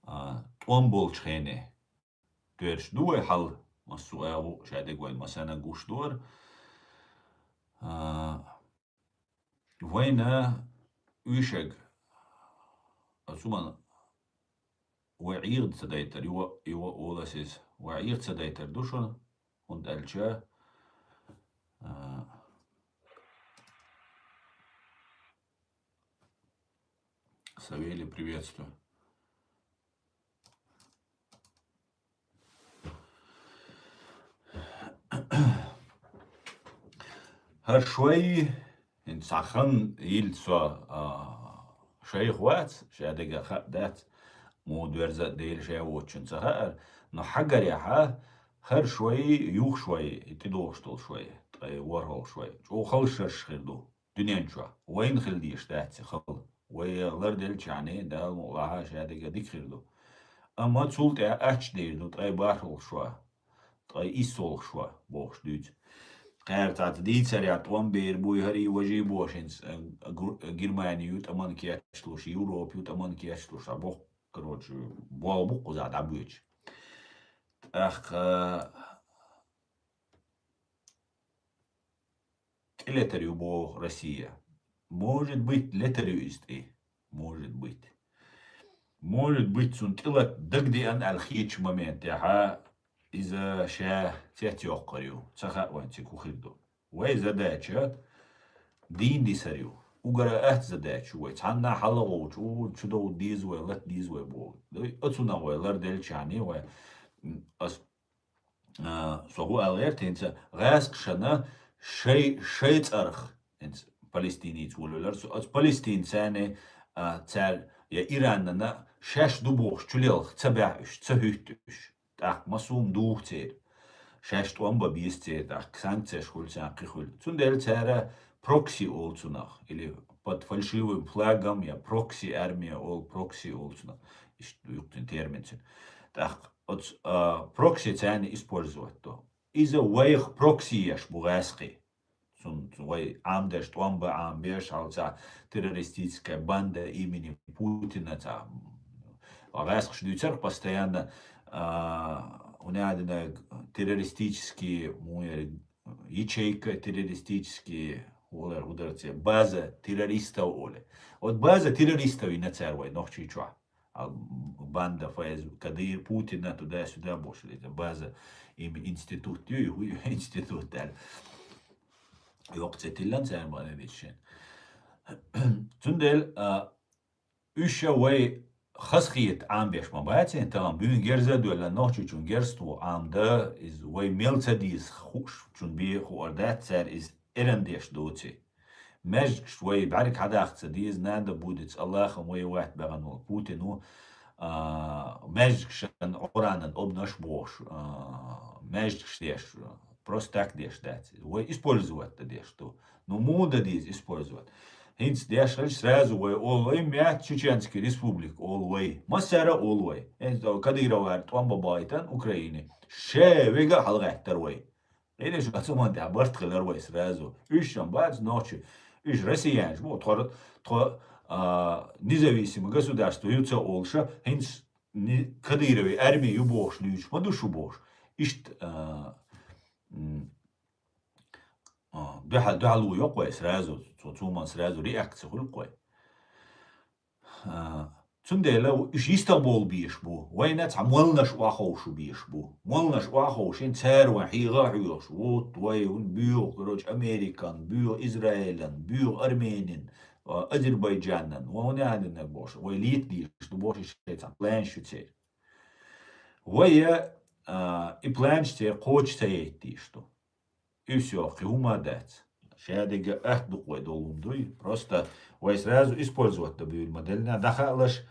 а, тӀом болчу хене доьрзуш ду вай хьал, массо а агӀо, шадерг вайн массарна гуш ду хӀара. А, вайна уьшаг, а, цу ман вай ӀийгӀа ца дайтар, юха, юха олас иза. Вай ӀийгӀа ца дайтар ду шуна, хӀунда аьлча, а, Савелий, приветствую. ХӀара шой, хӀинца цхьа хан йилла со, а, шайх вац, ша дегӀа хаа дац, муха доьрза а Дела ша воцучун ца хаьара, но хьагарехьа, хӀара шой, юха шой, и тӀедогӀуш долу шой, ткъе ворхӀалгӀа шой, чӀогӀа халшарш хир ду. Дуьнен чохь вайна хила дезаш дац и хала. Вай ларделлачхьана, Дала мукъалахь, шадерг дика хир ду. Амма цул тӀаьхьа ачча дер ду ткъе бархӀалгӀа шо, ткъе иссалгӀа шо бохуш дуьйцу. Кхара цхьацца дийцарехь, тӀом бер буй, хӀарий важий бохуш, хӀинца, а, Гу-, Германи ю тӀаман кечлуш, Европа ю тӀаман кечлуш, а боху, короче, болх бу кхузахь дӀабоьдуш. ТӀаккха тӀелетар ю боху Россия. Может быть, летар ю иза тӀе. Может быть. Может быть, цунна тӀелата дагадеана аьлла хетачу моментехьа иза ша цецйоккхур ю. Ца хаьа вайн цига хӀун хир ду. Вай задача дийна дисар ю. Угара атта задача ю вай. Цхьанна хьалагӀовчу, у, чу довла деза вай, лата деза вай боху. Оцунах вай ларделлачхьана вай, м, ас а, со хӀун ала гӀерта хӀинца, гӀаскхашна шай, шай цӀарах, хӀинца палестинец волавелар, со, оцу палестинцарна, а, цара я Иранна шаьш ду бохуш чулелха ца баьхьа уьш, ца хӀуьтту уьш. ТӀаккха массо а духа церан. Шаьш тӀом бан беза церан, тӀаккха санкцеш хуьлу царна, кхин хуьлу. Цундела цара прокси олу цунах, или под фальшивым флагом, я прокси армия олу, прокси олу цунах. Иштта ю кхин термин цуьнан. ТӀаккха оцу, а, прокси царна использовать до. Иза вайх прокси еш бу гӀаскхий. Цун, цун вай Ӏамдеш, тӀом бан Ӏамбеш, хьал цхьа террористическая банда имени Путина цхьа. ГӀаскхаша дуьйцарх постоянно, а, у нас террористические, муьлхха ячейка, террористические, олар, ударце, база террористов олу. Вот база террористов йина цара вай Нохчийчохь. А банда ФСБ, Кадыр, Путина туда-сюда бошли. База им институт ю, ю институт аьлла. Йоккха ца тиллан цара ма диччен. Цундела, а, уьш ша вай хазахета Ӏамбеш ма баций, тахана буьйна герза а доьлла, Нохчийчун герз тоху Ӏамда, иза вай мел ца деза хууш, чун бе хуур дац, цара иза эрандеш доций. Маьждигаш вай бӀарг хьадаккха ца деза, нада будец, Аллахам вай ват бегӀан волу. Путин ву, а, маьждигашан Къуранан обнаш бохуш, а, маьждигаш деш, просто так деш дац. Вай использовать дан деш ду. Ну, муха дан деза использовать? ХӀинца деш хилча, сразу вай олу вай, мят чеченский республика олу вай. Массара олу вай. ХӀинца Кадыровара тӀом бан бахийтан Украине. Ша вега а хьалагӀаттар вай. Къинаш а цуман тӀехь барт хилар вай сразу. Уьш сан бац нохчи. Уьш россиянаш бу, тхо, тхо, а, независимое государство ю ца олуша, хӀинца ни-, Кадыровый арми ю бохуш луьйчу, ма ду шу бохуш. Иштта, а, м, а, дуьхьал, дуьхьал ву йоккхой сразу, цу-, цуман сразу реакция хуьлу кхой. А, цундела уьш йистагӀбовла безаш бу. Вайна цхьа молланаш охьаховшу безаш бу. Молланаш охьаховшина цара вайн хьегӀа а хьоьхуш. Вот вай, вун боьху, короче, Американ, боьху Израилан, боьху Арменин, а, Азербайджанан. Вай вун яхьаннаг бохуш. Вай лета дезаш ду бохуш, иштта цхьа план шу церан. Вай, а, и план шу церан кхочуш ца яйтта дезаш ду. И всё, кхин хӀума дац. Шадерг а атта ду-кх вай долу хӀума дуй. Просто вай сразу использовать дан буьйлу ма делла. ДӀахаалаш,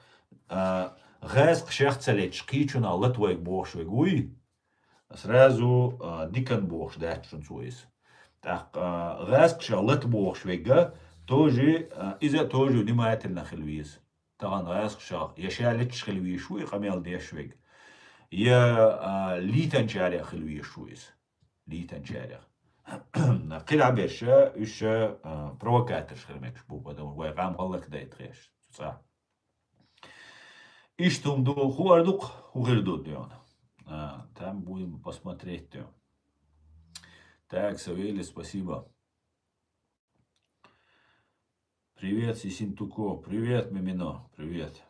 а, гӀазкхашех ца леташ, кхечунах лата вайга бохуш вега вуй. Сразу, а, дикан бохуш дац шуна цо иза. ТӀаккха, а, гӀазкхашех лата бохуш вега, тоже, а, иза тоже внимательно хила веза. Тахана гӀазкхашех я ша леташ хила везаш ву и къамел деш вега, я, а, летанчарех хила везаш ву иза. Летанчарех. Кхин а берш, уьш, а, провокаторш хила мегаш бу, потому что вай къам хӀаллакдайта хезаш цу цӀа. Иштта хӀума ду, хӀу ар ду-кх, хӀу хир ду дуьйна. А, там будем посмотреть дуьйна. Так, Савелий, спасибо. Привет, Сисинтуко. Привет, Мимино. Привет.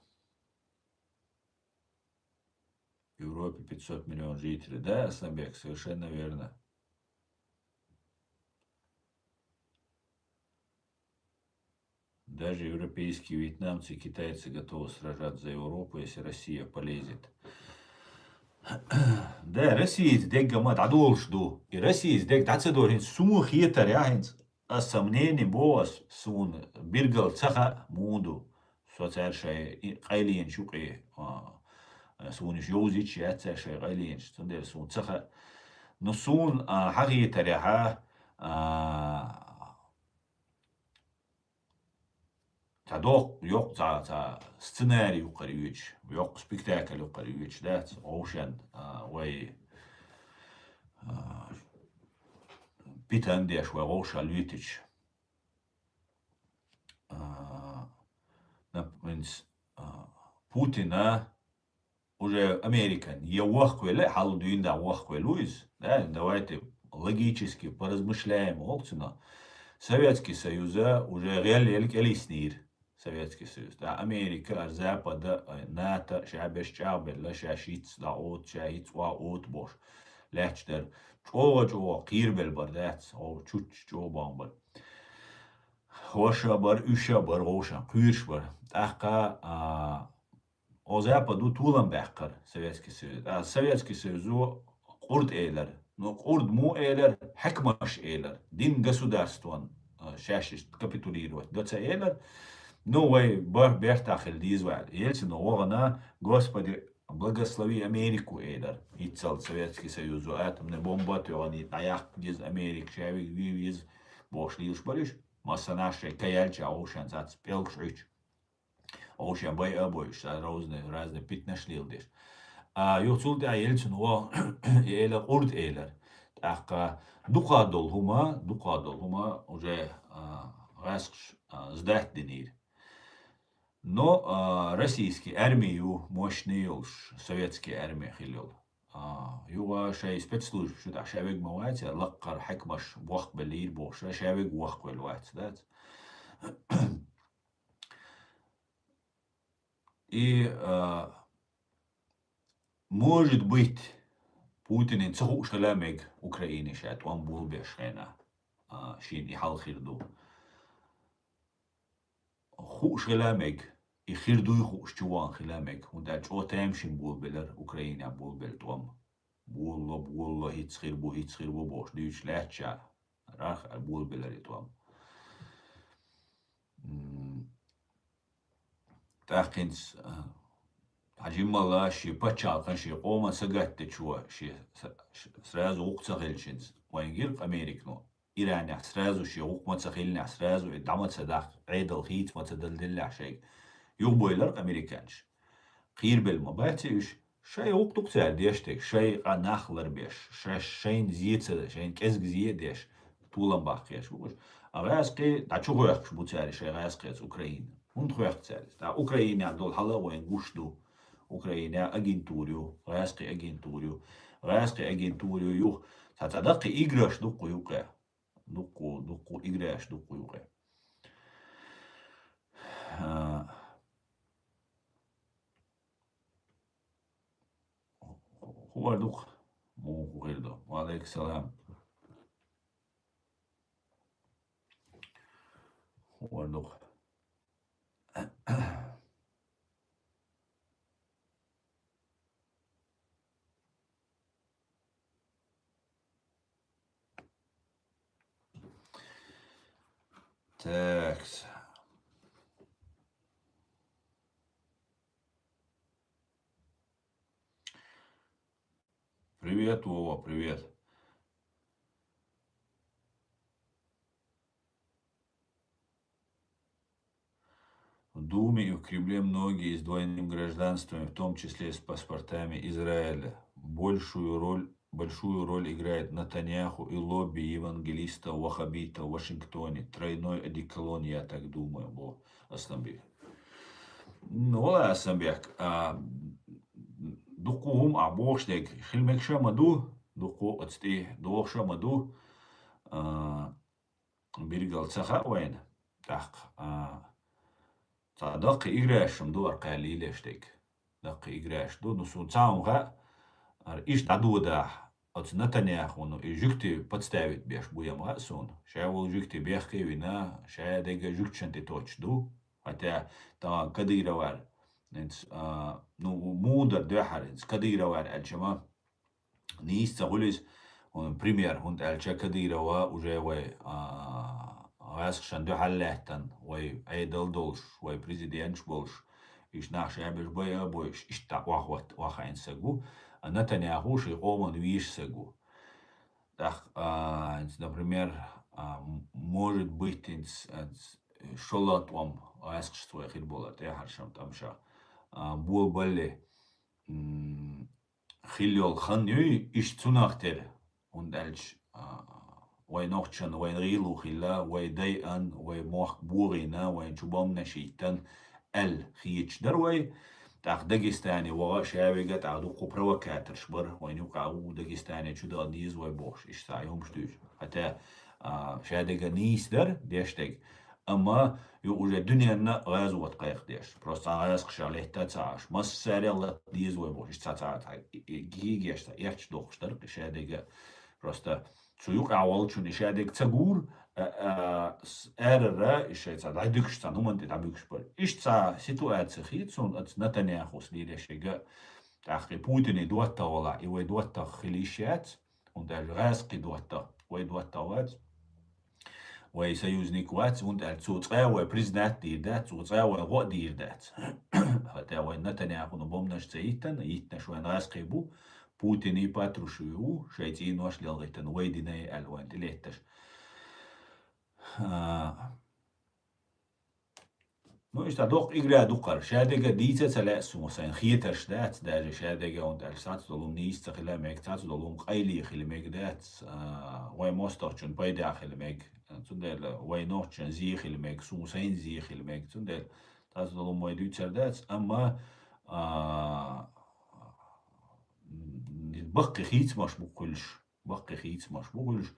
В Европе пятьсот миллионов жителей. Да, Асланбек, совершенно верно. Даже европейские вьетнамцы и китайцы готовы сражаться за Европу, если Россия полезет. Да, Россия дегга ма дӀадолуш ду. И Россия дегга дӀа ца долу хӀинца суна хетар яхьа хӀинца. Ас сомнение бо ас, суна биргал ца хаьа муха ду. Со цаьршай и къайленаш юкъе, а, суна уьш йовзийча яц цаьршай къайленаш, цундела суна ца хаьа. Ну, суна, а, хьахетарехьа, а, цхьа доккха, йоккха цхьа, цхьа сценарий юкъара йоьдуш, йоккха спектакль юкъара йоьдуш дац, вовшен, а, вай, а, питан деш вай вовша луьйтича. А, нап-, винц, а, Путина уже Американ я вохкавелла, хьалла дуьйна да вохкавелла ву иза. Да, давайте логически поразмышляем, олу цунах. Советский Союза уже гӀелъелла кӀелиснийра Советский Союз. Да, Америка, а, Запада, а, НАТО, ша берш чӀагӀбелла, ша шиц дӀаота, ша хӀиц охьаота бохуш. Лаьтташ дара. ЧӀогӀа-чӀогӀа кхийрабелла бара дац, о, чучча чӀогӀа бахьана бара. ХӀорш а бара, уьш а бара, вовшан кхуьйруш бара. ТӀаккха, а, о Западу толам баьккхара Советский Союз. А Советский Союзо къурд элар. Ну, къурд му элар, хьаькамаш элар. Дин государстван, а, шаьш иштта капитулировать дан ца элар. Ну, вай бар-, бертахь хила деза ваьлла. Ельцина вахана, Господи, благослови Америку элар. ХӀинццалц Советский Союзо атомный бомба а тоьхна, дӀаяккха деза Америка, ша вига вийна веза бохуш лелаш бара уьш. Массанхьа шайн ка яьлча а вовшан цац пӀелгаш Ӏуьйчу. Вовшен байа а бойуш, цара разные, разные питанаш леладеш. А юха цул тӀаьхьа Ельцин ваха, и эла къурд элар. ТӀаккха дукха долу хӀума, дукха долу хӀума уже, а, гӀаскхаш, а, сдать динийра. Но, а, российский арми ю мощный йолуш, советский арми хила йолу. А, юха шайн спецслужбаш ю тӀаккха ша вега ма вац, я лаккхара хьаькамаш бохкабеллийра бохуш, ша вега вохкавелла вац, дац? И, а, может быть, Путинан ца хууш хила мега Украине ша тӀом болабеш хенахь, а, шена и хьал хир ду. Хууш хила мега, и хир дуй хууш чуван хила мега, хӀунда аьлча чӀогӀа тамашийна болабелар Украинехь болабелла тӀом. Болало, болало, хӀинца хир бу, хӀинца хир бу бохуш дуьйцуш лаьттача, рарх а болабелар и тӀом. М, тӀаккха хӀинца, а, хьажиммала ши паччахьалкхен, ши къоман сагатдечо, ши с-, ш-, сразу гӀуллакх ца хилчинца, вайн гиркъ Американо, Иранехь сразу ши гӀуллакх ма ца хилинехь, сразу и дӀа ма ца даха, Ӏедал хийца ма ца далделлехь шайга. Юхабойлар американцаш. Кхийрбелла ма бац уьш, шай гӀуллакх ду-кх цара деш дерг, шай къа нах ларбеш, ша-, шайна зе ца, шайна кӀезига зе а деш, толам баккха хеташ бу уьш. А гӀаьскхий дӀачухоьхкуш бу цара шай гӀаьскхеца Украина. ХӀунда хоьхку цара иза? ТӀаккха Украинехь долу хьал а вайна гуш ду. Украинехь агентура ю, гӀаьскхий агентура ю. ГӀаьскхий агентура ю юха. Цхьа, цхьа даккхий играш ду-кх юкъе. Дуккху, дуккху играш ду-кх юкъе. А, хӀун ду-кх? Муха хир ду? Ва алейкум салам. ХӀун ду-кх? Так. Привет, Вова, привет. В Думе и в Кремле многие с двойным гражданством, в том числе с паспортами Израиля. Большую роль, большую роль играет Натаньяху и лобби евангелистов-ваххабитов в Вашингтоне. Тройной одеколон, я так думаю, бо Асланбек. Ну, вала, Асланбек, а, дуккха хӀума а бохуш дерг хила мегаш а ма ду, дуккха оцу тӀе дохуш а ма ду. А, билггал ца хаьа вайна. ТӀаккха, а, цхьа даккхий играш-м ду хӀара кхаьллийлеш дерг. Даккхий играш ду. Ну, суна цхьа хӀума хаьа, хӀара иштта дӀадодахь, оцу Натаньяхуно и жуьгти подставить беш бу-м хаьа суна. Ша волу жуьгти бехке а вина, ша дерг жуьгташна тӀе тоттуш ду. Хотя тахана Кадыровара, хӀинца, а, ну, муха дара дуьххьара, хӀинца Кадыровара аьлча-м, нийса ца хуьлу иза, хӀун, пример, хӀунда аьлча Кадырова уже вай, а, гӀаьскхашна дуьхьал лаьттан, вай Ӏедал долуш, вай президенташ болуш, иштта нах шаберш байа а бойуш, иштта дӀа охьахӀотта, охьахаийна саг ву, а Натаньяху шен къоман везаш саг ву. ТӀаккха, а, хӀинца, например, а, м-, может быть, хӀинца, хӀинца шолгӀа тӀом гӀаьскхашца вай хир болар тӀехьаршам тӀамша, а, болабалле, м, хила йолу хан юй, иштта цунах тера, хӀунда аьлча, а, вай нохчан, вайн гӀийла хилла, вай дайан, вай мохк богӀийна, вайна чу бомбанаш йиттан аьлла хеташ дара вай. ТӀаккха Дагестане ваха а ша вега, тӀаккха дуккха провокаторш бара, вайна юкъахь ву Дагестане чу даха деза вай бохуш, иштта цхьа хӀумаш дуьйцуш. Хотя, а, ша дерг нийса дара, деш дерг. Амма юха уже дуьненна гӀазот кхайкхадеш. Просто цхьа гӀаьскхаша летта ца Ӏаш. Массарех латта деза вай бохуш, иштта цхьа, цхьа, цхьа, и, и, гигеш цхьа эрча дохуш дара, и ша дерг. Просто цу юкъахь волчунна и ша дерг ца гура, а, а, с-, арара, и шайн цхьа дӀадуьгуш, цхьа хӀуманна тӀе дӀабуьгуш бара. Иштта цхьа ситуаци хи цунна оцу Натаньяхус лелеш ерг. ТӀаккха и Путине доттагӀа валахь, и вай доттагӀа хила йиш яц. ХӀунда аьлча гӀаьскхи доттагӀа, вай доттагӀа вац. Вай союзник вац, хӀунда аьлча цо цкъа вай признать дийр дац, цо цкъа вай гӀо а дийр дац. Хотя вай Натаньяхуна бомбанаш ца йиттан, йиттинарш вайн гӀаьскхий бу, Путин и Патрушев ву, шайн цӀенош лелхийтан, вай динай аьлла вайна тӀелетташ. А, Ну, иштта доккха игра ду-кх хӀара. Ша дерг дийца а ца лаьа суна, сайн хетарш дац, даже ша дерг, хӀунда аьлча цхьацца долу хӀума нийса ца хила мега, цхьацца долу хӀума къайле хила мега дац, а, вайн мостагӀчун пайда хила мега. Цундела вайн нохчан зе хила мега, суна сайна зе хила мега. Цундела цхьацца долу хӀума вай дуьйцур дац, амма, а, баккхий хийцамаш бу-кх хуьлуш. Баккхий хийцамаш бу хуьлуш.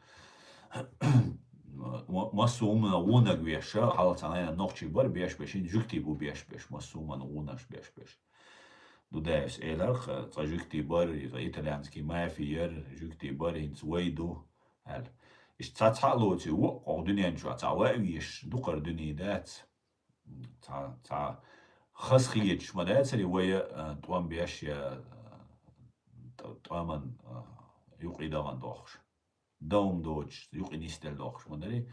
Ма-, массо а хӀуманах вонаг веш, хьалха цхьана нохчий бара беш беш, хӀинца жуьгтий бу беш беш, массо а хӀуманах вонаш беш беш. Дудаевс элира-кх, цкъа жуьгтий бара, цкъа итальянский мафия яра, жуьгтий бара, хӀинца вай ду, аьлла. Иштта цхьа цхьаъ лоций, воккхах дуьнен чохь цхьа ваъ везаш, дукхара дуьне дац. Цхьа, цхьа хаза хеташ ма дацаре вай, а, тӀом беш я, а, тӀ-, тӀаман, а, юкъе дахана дохуш. Дан хӀума доцуш, юкъе нисделла дохуш ма дарий.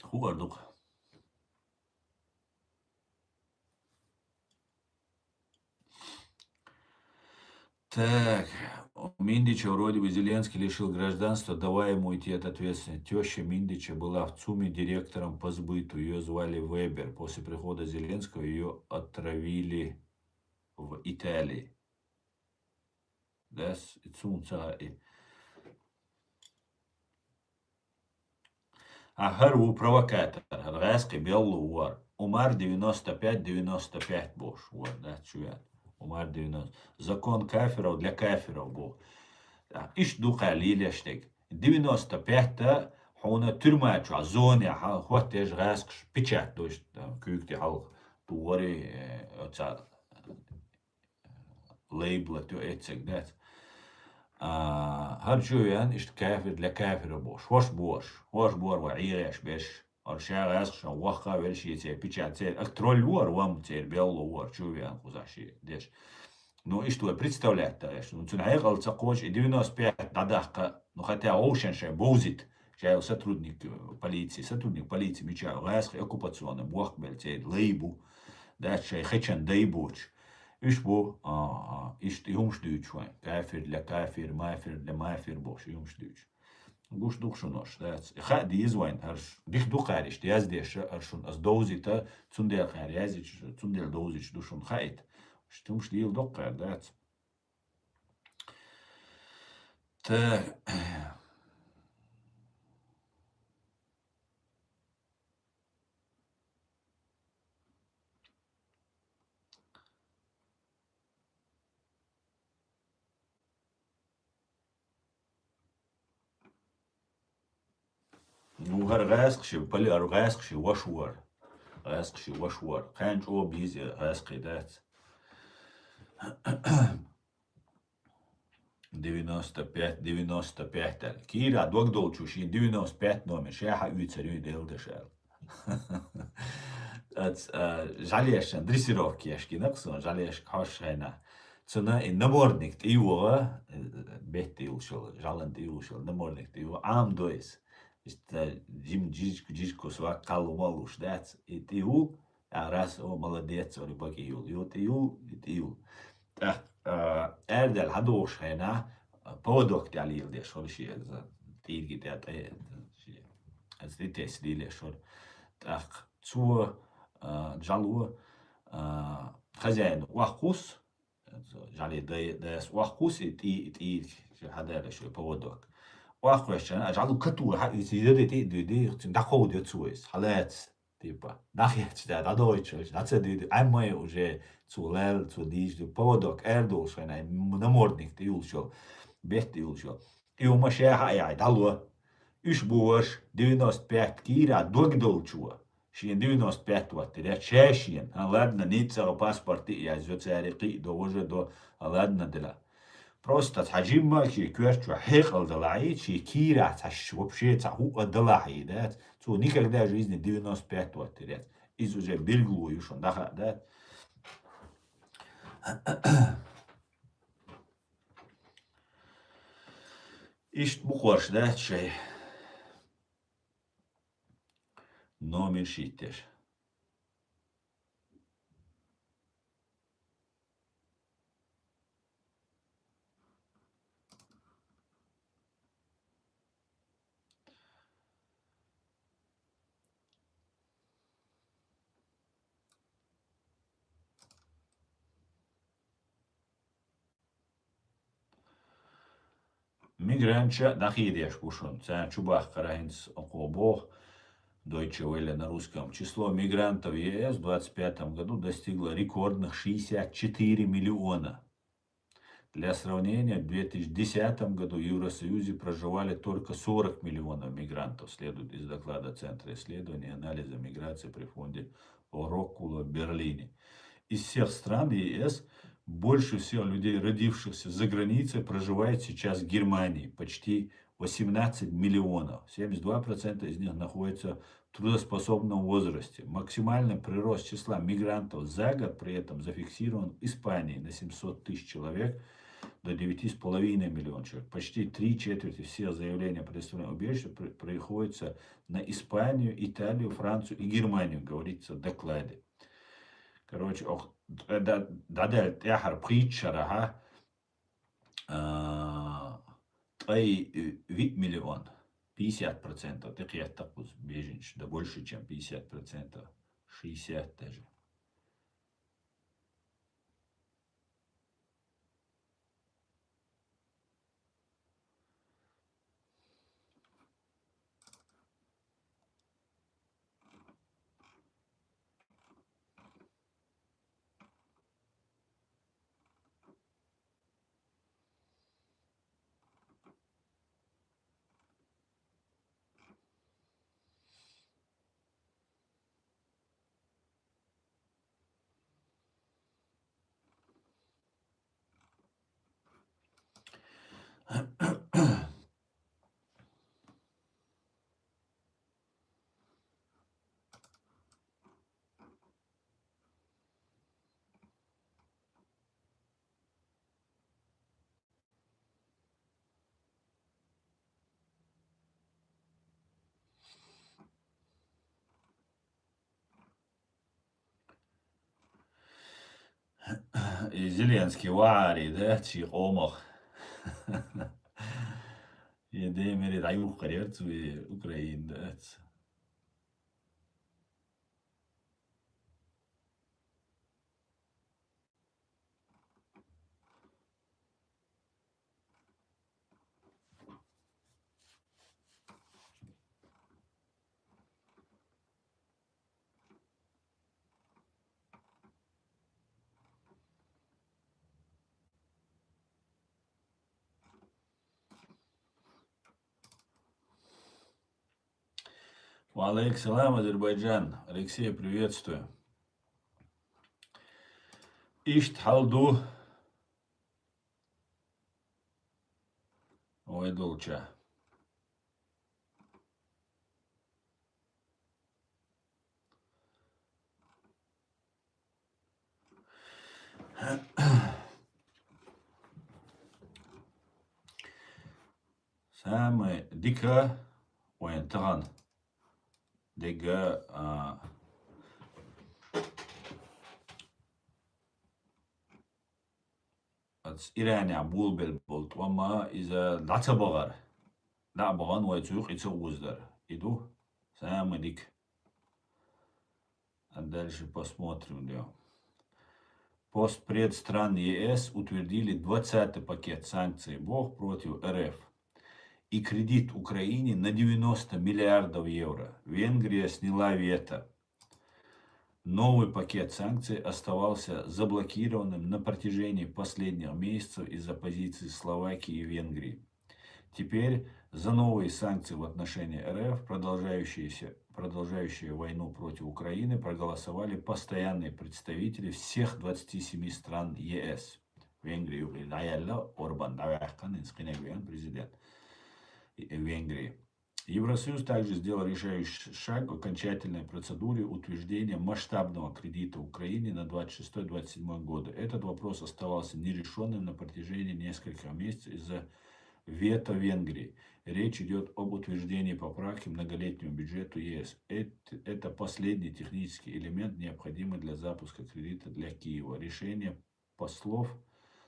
хуур ду-кх. Так, у Миндича вроде бы Зеленский лишил гражданства, давай ему идти от ответственности. Теща Миндича была в ЦУМе директором по сбыту, ее звали Вебер. После прихода Зеленского ее отравили в Италии. Дас, и цун ца и. А хӀара ву провокатор, хӀара гӀаьскхи беллу вар. Умар девяносто пять девяносто пять бохуш вар, да, чу веана. Умар девяносто. Закон кафиров для кафиров боху. А, иштта ду кхаьллилеш дерг. Девяносто пять-та хьуна тюрьма чохь, зоне хьал хӀоттеш гӀаьскхаш печать дойш, там, куьйгти хьалха тухари, э, оца лейбла тӀе эццаг дац. А, хӀара чу веана, иштта кафир для кафира бохуш. ХӀорш борш, хӀорш бор вай Ӏехаш берш. ХӀара ша гӀаьскхашна вахха велш, церан печать, церан ак тролль ву хӀара, вам церан белло ву хӀара, чу веана кхузахь шен деш. Ну, иштта вай представлять дан гӀеш. Ну, цуьнан хьекъал ца кхочу, и девяносто пять дӀадаккха, ну, хотя вовшен шайн бовзит, шайн сотрудник, э, полиции, сотрудник полиции мича, гӀаьскхи оккупационный бохк белла церан лай бу, дац шайн хечан дай боцуш. Уьш бу, а, а, иштта и хӀумаш дуьйцуш вайн. Кафир для кафир, мафир для мафир бохуш и хӀумаш дуьйцуш. Гуш ду-кх шуна уьш, дац. И хаа деза вайн, хӀорш дика ду кхара иштта яздеш, хӀорш шуна ас довзийта, цундела кхара яздеш, цундела довзуьйтуш ду шуна хаийта. Уьш хӀумаш дийла ду-кх кхара, дац. Так. Ну, хӀара гӀаьскхаши, пали-, хӀара гӀаьскхаши ваша вара. ГӀаьскхаши ваша вара. Кхаьнна чӀогӀа бийза гӀаьскхи дац. Девяносто пять, девяносто пять аьлла. Кийра дог долчу шен девяносто пять номер ша хьаоьцур ю, Делан дашал. Ац, а, жӀалешан дрессировка еш гина-кх суна, жӀалешка хьош хьайна. Цуна и намордник тӀе йогӀу, э, бетта йолуш йолу, жӀалан тӀе йолуш йолу намордник тӀе йогӀу, Ӏама дойса. Иштта жим жижиг-, жижиг кусок кхалла ма луш дац. И тӀе йолу, а, раз, о, молодец, ори бакъ и йолу. Ю тӀе йолу, и тӀе йолу. ТӀаккха, а, аьрдал хьадогӀуш хьайна, а, поводок тӀе лийла деш хӀора шен, иза тӀийрги тӀе тӀе, шен, иза тӀе тесна лийла деш хӀора. ТӀаккха цо, а, жӀало, а, хозяину охьакхуссу, жӀале дай-, дайас охьакхуссу и тӀий-, и тӀийриг, ша хьадара шуьга поводок. Охьакхоьссича, а жӀало катора хьаоьцу, и де тӀе а дуьйди, цуьнга дӀакховдо цо иза, хьалаца, типа, дӀахецча, да, дӀадойтуш, дӀа ца дуьйди, Ӏемма уже цо лаьлла, цо дийша ду, поводок аьрдолуш хьайна, и намордник тӀе йолуш йолу, бетта тӀе йолуш йолу. И хӀума ша хьа а яхье, дӀало. Уьш бу ваша, девяносто пять кийра дог долчо. Шен девяносто пять ваттира, ша шена. А, ладно, ницкъ цӀа паспорт и язйо, цаьрга кхин а до, важа до. А, ладно, дела. Просто цхьа жимма а шен коьрта чохь хьекъал далахь, шен кийра цхьа ш-, вообще цхьа хӀуъа далахь дац. Цо никогда в жизни девяносто пять ваттира яц. Иза уже билгало ю шуна, дӀахаа дац. Иштта бу кхорш дац шайн. Номер шийтта еш. Мигранташ дӀахедеш бу шуна. Царна чу баккхара хӀинца окхо боху, Deutsche Welle на русском. Число мигрантов в Е С в двадцать пятом году достигло рекордных шестьдесят четыре миллиона. Для сравнения, в две тысячи десятом году в Евросоюзе проживали только сорок миллионов мигрантов, следует из доклада Центра исследований и анализа миграции при фонде Роккула в Берлине. Из всех стран Е С больше всех людей, родившихся за границей, проживает сейчас в Германии. Почти восемнадцать миллионов. Семьдесят два процента из них находятся в трудоспособном возрасте. Максимальный прирост числа мигрантов за год при этом зафиксирован в Испании на семьсот тысяч человек. до девяти с половиной миллионов человек. Почти три четверти всех заявлений о предоставлении убежища при- приходится на Испанию, Италию, Францию и Германию, говорится в докладе. Короче, ох, да, да, да, да, тӀехьара пхийтта шарахьа, а, ткъе виъ миллион, пятьдесят процентов, тӀакхетта кхуза беженцаш, да больше, чем пятьдесят процентов, шестьдесят даже. И Зеленский вари, да, чи къомах. И демери дӀаюхкарерц ви Украина, да. Ва алейкум салам, Азербайджан. Алексей, приветствую. Иштта хьал ду. Вай долча. Самое дика вайн тахан дега, а, Ас Иранехь болабелла болу тӀом иза дӀа ца бахара. ДӀа а бахана, вай цу юкъа и ца уздар. И ду самое дика. А дальше посмотрим, да. Постпред стран Е С утвердили двадцатый пакет санкций бох против Р Ф и кредит Украине на девяносто миллиардов евро. Венгрия сняла вето. Новый пакет санкций оставался заблокированным на протяжении последних месяцев из-за позиций Словакии и Венгрии. Теперь за новые санкции в отношении Р Ф, продолжающиеся, продолжающие войну против Украины, проголосовали постоянные представители всех двадцати семи стран Е С. Венгрия юкъе дӀаяьлла Орбан, дӀаваьккхина, иза кхиниг веана президент Венгрии. Евросоюз также сделал решающий шаг в окончательной процедуре утверждения масштабного кредита Украине на двадцать шестой двадцать седьмой годы. Этот вопрос оставался нерешённым на протяжении нескольких месяцев из-за вето Венгрии. Речь идёт об утверждении поправки к многолетнему бюджету Е С. Эт-, это последний технический элемент, необходимый для запуска кредита для Киева. Решение послов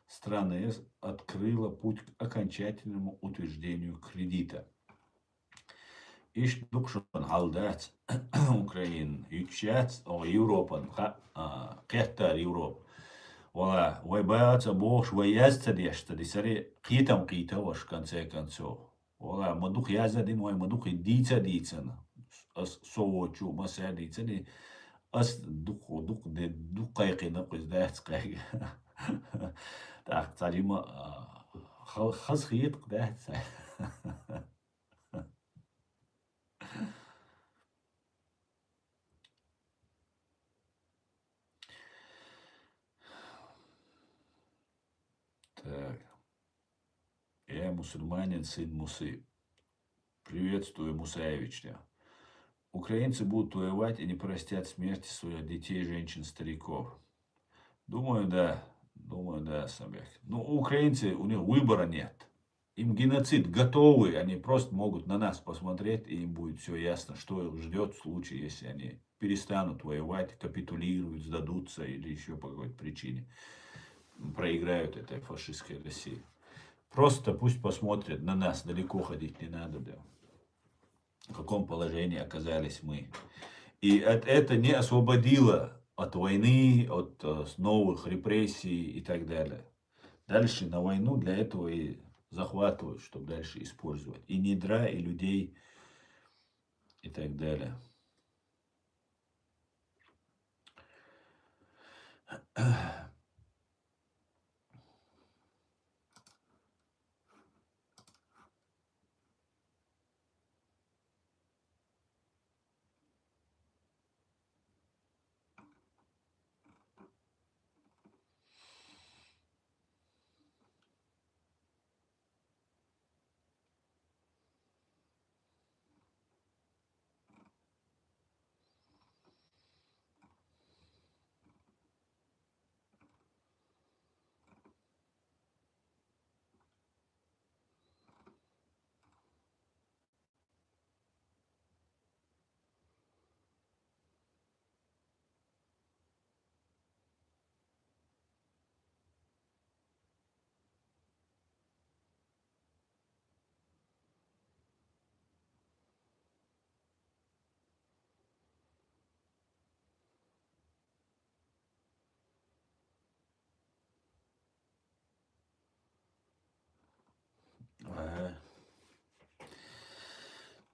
стран Е С открыло путь к окончательному утверждению кредита. Иштта ду-кх шуна хьал дац Украина, юьтуш яц, оха Европан, ха-, а, кхеттара Европа. Вала, вай бац а бохуш, вай яз ца деш ца дисаре, кхетам кхийта ваша, в конце концов. Вала, ма дукха яз а дина, вай ма дукха дийца а дийцина. Ас со воцчу, ма саьр дийцина, ас дукха, дукха де-, дукха кхайкхина кхуза дац кхайга. ТӀаккха цхьа жима, а, ха-, хаза хетакх дац. Так. Я мусульманин, сын Мусы. Приветствую, Мусаевич. Да. Украинцы будут воевать и не простят смерти своих детей, женщин, стариков. Думаю, да. Думаю, да, Асанбек. Ну, украинцы, у них выбора нет. Им геноцид готовый, они просто могут на нас посмотреть, и им будет все ясно, что их ждет в случае, если они перестанут воевать, капитулируют, сдадутся или еще по какой-то причине проиграют этой фашистской России. Просто пусть посмотрят на нас, далеко ходить не надо, да. В каком положении оказались мы. И эт- это не освободило от войны, от э, с- новых репрессий и так далее. Дальше на войну для этого и захватывают, чтобы дальше использовать. И недра, и людей, и так далее. Ага.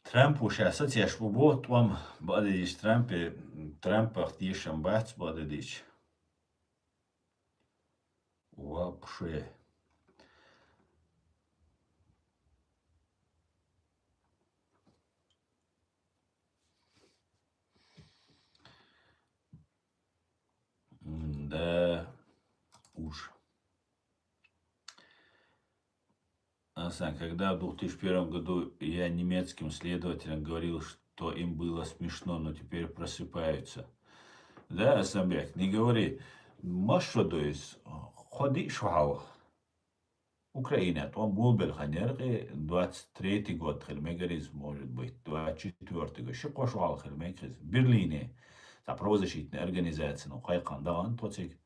Трамп уж сацеш бу бо тӀом бадидич Трампе, Трампах дешам бац бадидич. Вообще. М, да уж. Асан, когда в двух тысячи первом году я немецким следователям говорил, что им было смешно, но теперь просыпаются. Да, Асанбек, не говори. Машо, то есть, ходи швал. Украина, то он был бельханерки, двадцать третий год хельмегарис, может быть, двадцать четвёртый год. Ши кошвал хельмегарис. Берлине. Та правозащитная организация, ну, хайкан да, он тоцик.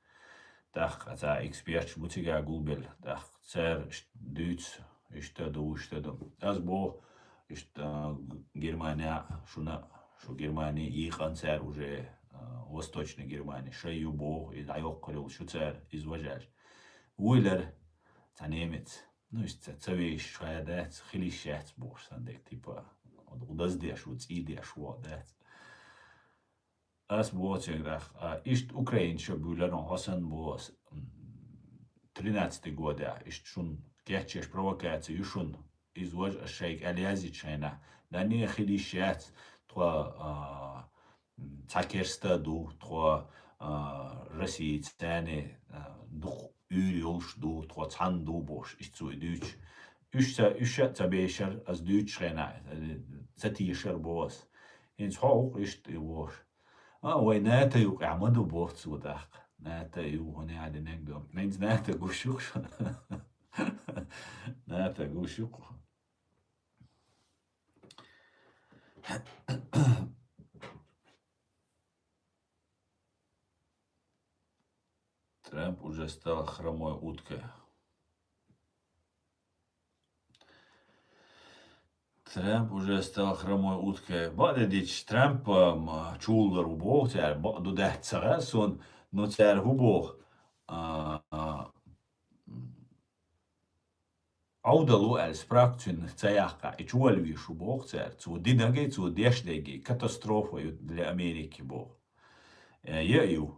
ТӀаккха цхьа эксперташ бу цига гулбелла. ТӀаккха цара ш-, дуьйцу, иштта ду, иштта ду. Аз боху, иштта, а, Германия, шуна, шу Германия йийкъан цара уже, а, Восточный Германия, шай ю боху, и дӀайоккхур йолу шу цара, иза важаьлча. Вуйлар цхьа немец. Ну, иштта ца вешаш ша дац, хила йиш яц бохуш сан дерг, типа, даздеш ву, цӀий деш ву, дац. Ас боху цигахь, а, иштта Украина ша буьйлар хьо санна боху ас, м, тринадцатый годехь, иштта шуна кечъеш провокаци ю шуна, иза важа ас шайга аьлла яздича хенахь, дан не хила йиш яц, тхо, а, м, цхьа керста а ду, тхо, а, Россица царна, а, дукха уьйр йолуш ду, тхо цхьаьна ду бохуш, иштта цо и дуьйцуш. Уьш ца, уьш а ца бешара, ас дуьйцучу хенахь, э, ца тешара боху ас. ХӀинца хьо а ву-кх иштта и вохуш. А, вай НАТО юкъахь ма ду боху цо тӀаккха. НАТО ю, хӀун яа динарг ду. ХӀинца НАТО гуш ю-кх шуна. НАТО гуш ю-кх. Трамп уже стал хромой уткой. Трамп уже стал хромой уткой. Бакъдерг дийцича, Трампа, м, чуллур ву боху цара, бакъ ду дац ца хаьа суна, но цара хӀун боху, а, а, м, Ӏовдал ву аьлла справка цуьнан ца яккхахь, и чувалла везаш ву боху цара. Цо динарг а, цо деш дерг а катастрофа ю для Америки боху. Э, я а ю.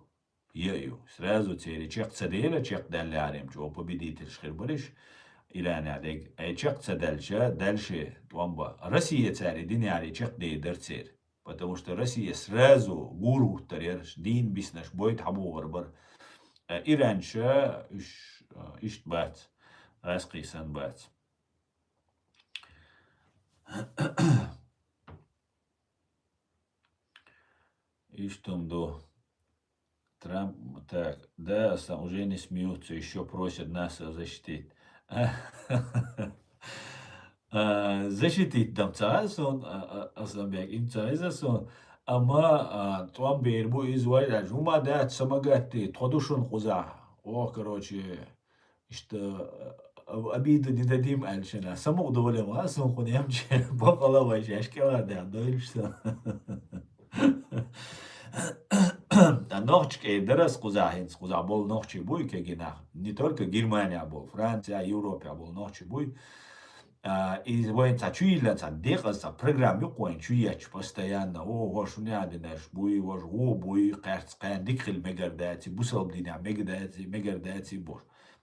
Я а ю. Сразу церан чекх ца дела, чекх даьллехьара-м чӀогӀа победительш хир бара уьш, Иранехь дерг. Ай чекх ца даьлча, дальше тӀом бан. Россия цара и динехьара чекх дийр дара церан. Потому что Россия сразу гур хӀуттур яра, дийна биснарш бойта хьабогӀур бара. Э, Иранча уьш, э, иштта бац, гӀаьскхий санна бац. Иштта хӀума ду. Трамп, так, да, аса уже не смеются, еще просят нас защитить. А, защитить дам ца сон, а, а, Асанбек, им ца иза сон. Амма, а, тӀом бер бу из вай, а, жума да, самагатти, тхо ду шун кхуза. О, короче, иштта, а, обиду не дадим, альшана. Саму доволен, а, сон хун ямчи, бакъала вай, шашкала да, дойлш сон. А нохчке дарас кхуза хӀинц, кхуза бол нохчи буй кегина. Не только Германия бол, Франция, Европа бол нохчи буй. А, и вайн ца чуйла, ца декъа, ца программа юкъ вайн чуйяч постоянно. О, ваш уня динаш буй, ваш го буй, къарц къан дик хил мегар даци, бусалб дина мега даци, мегар даци бош.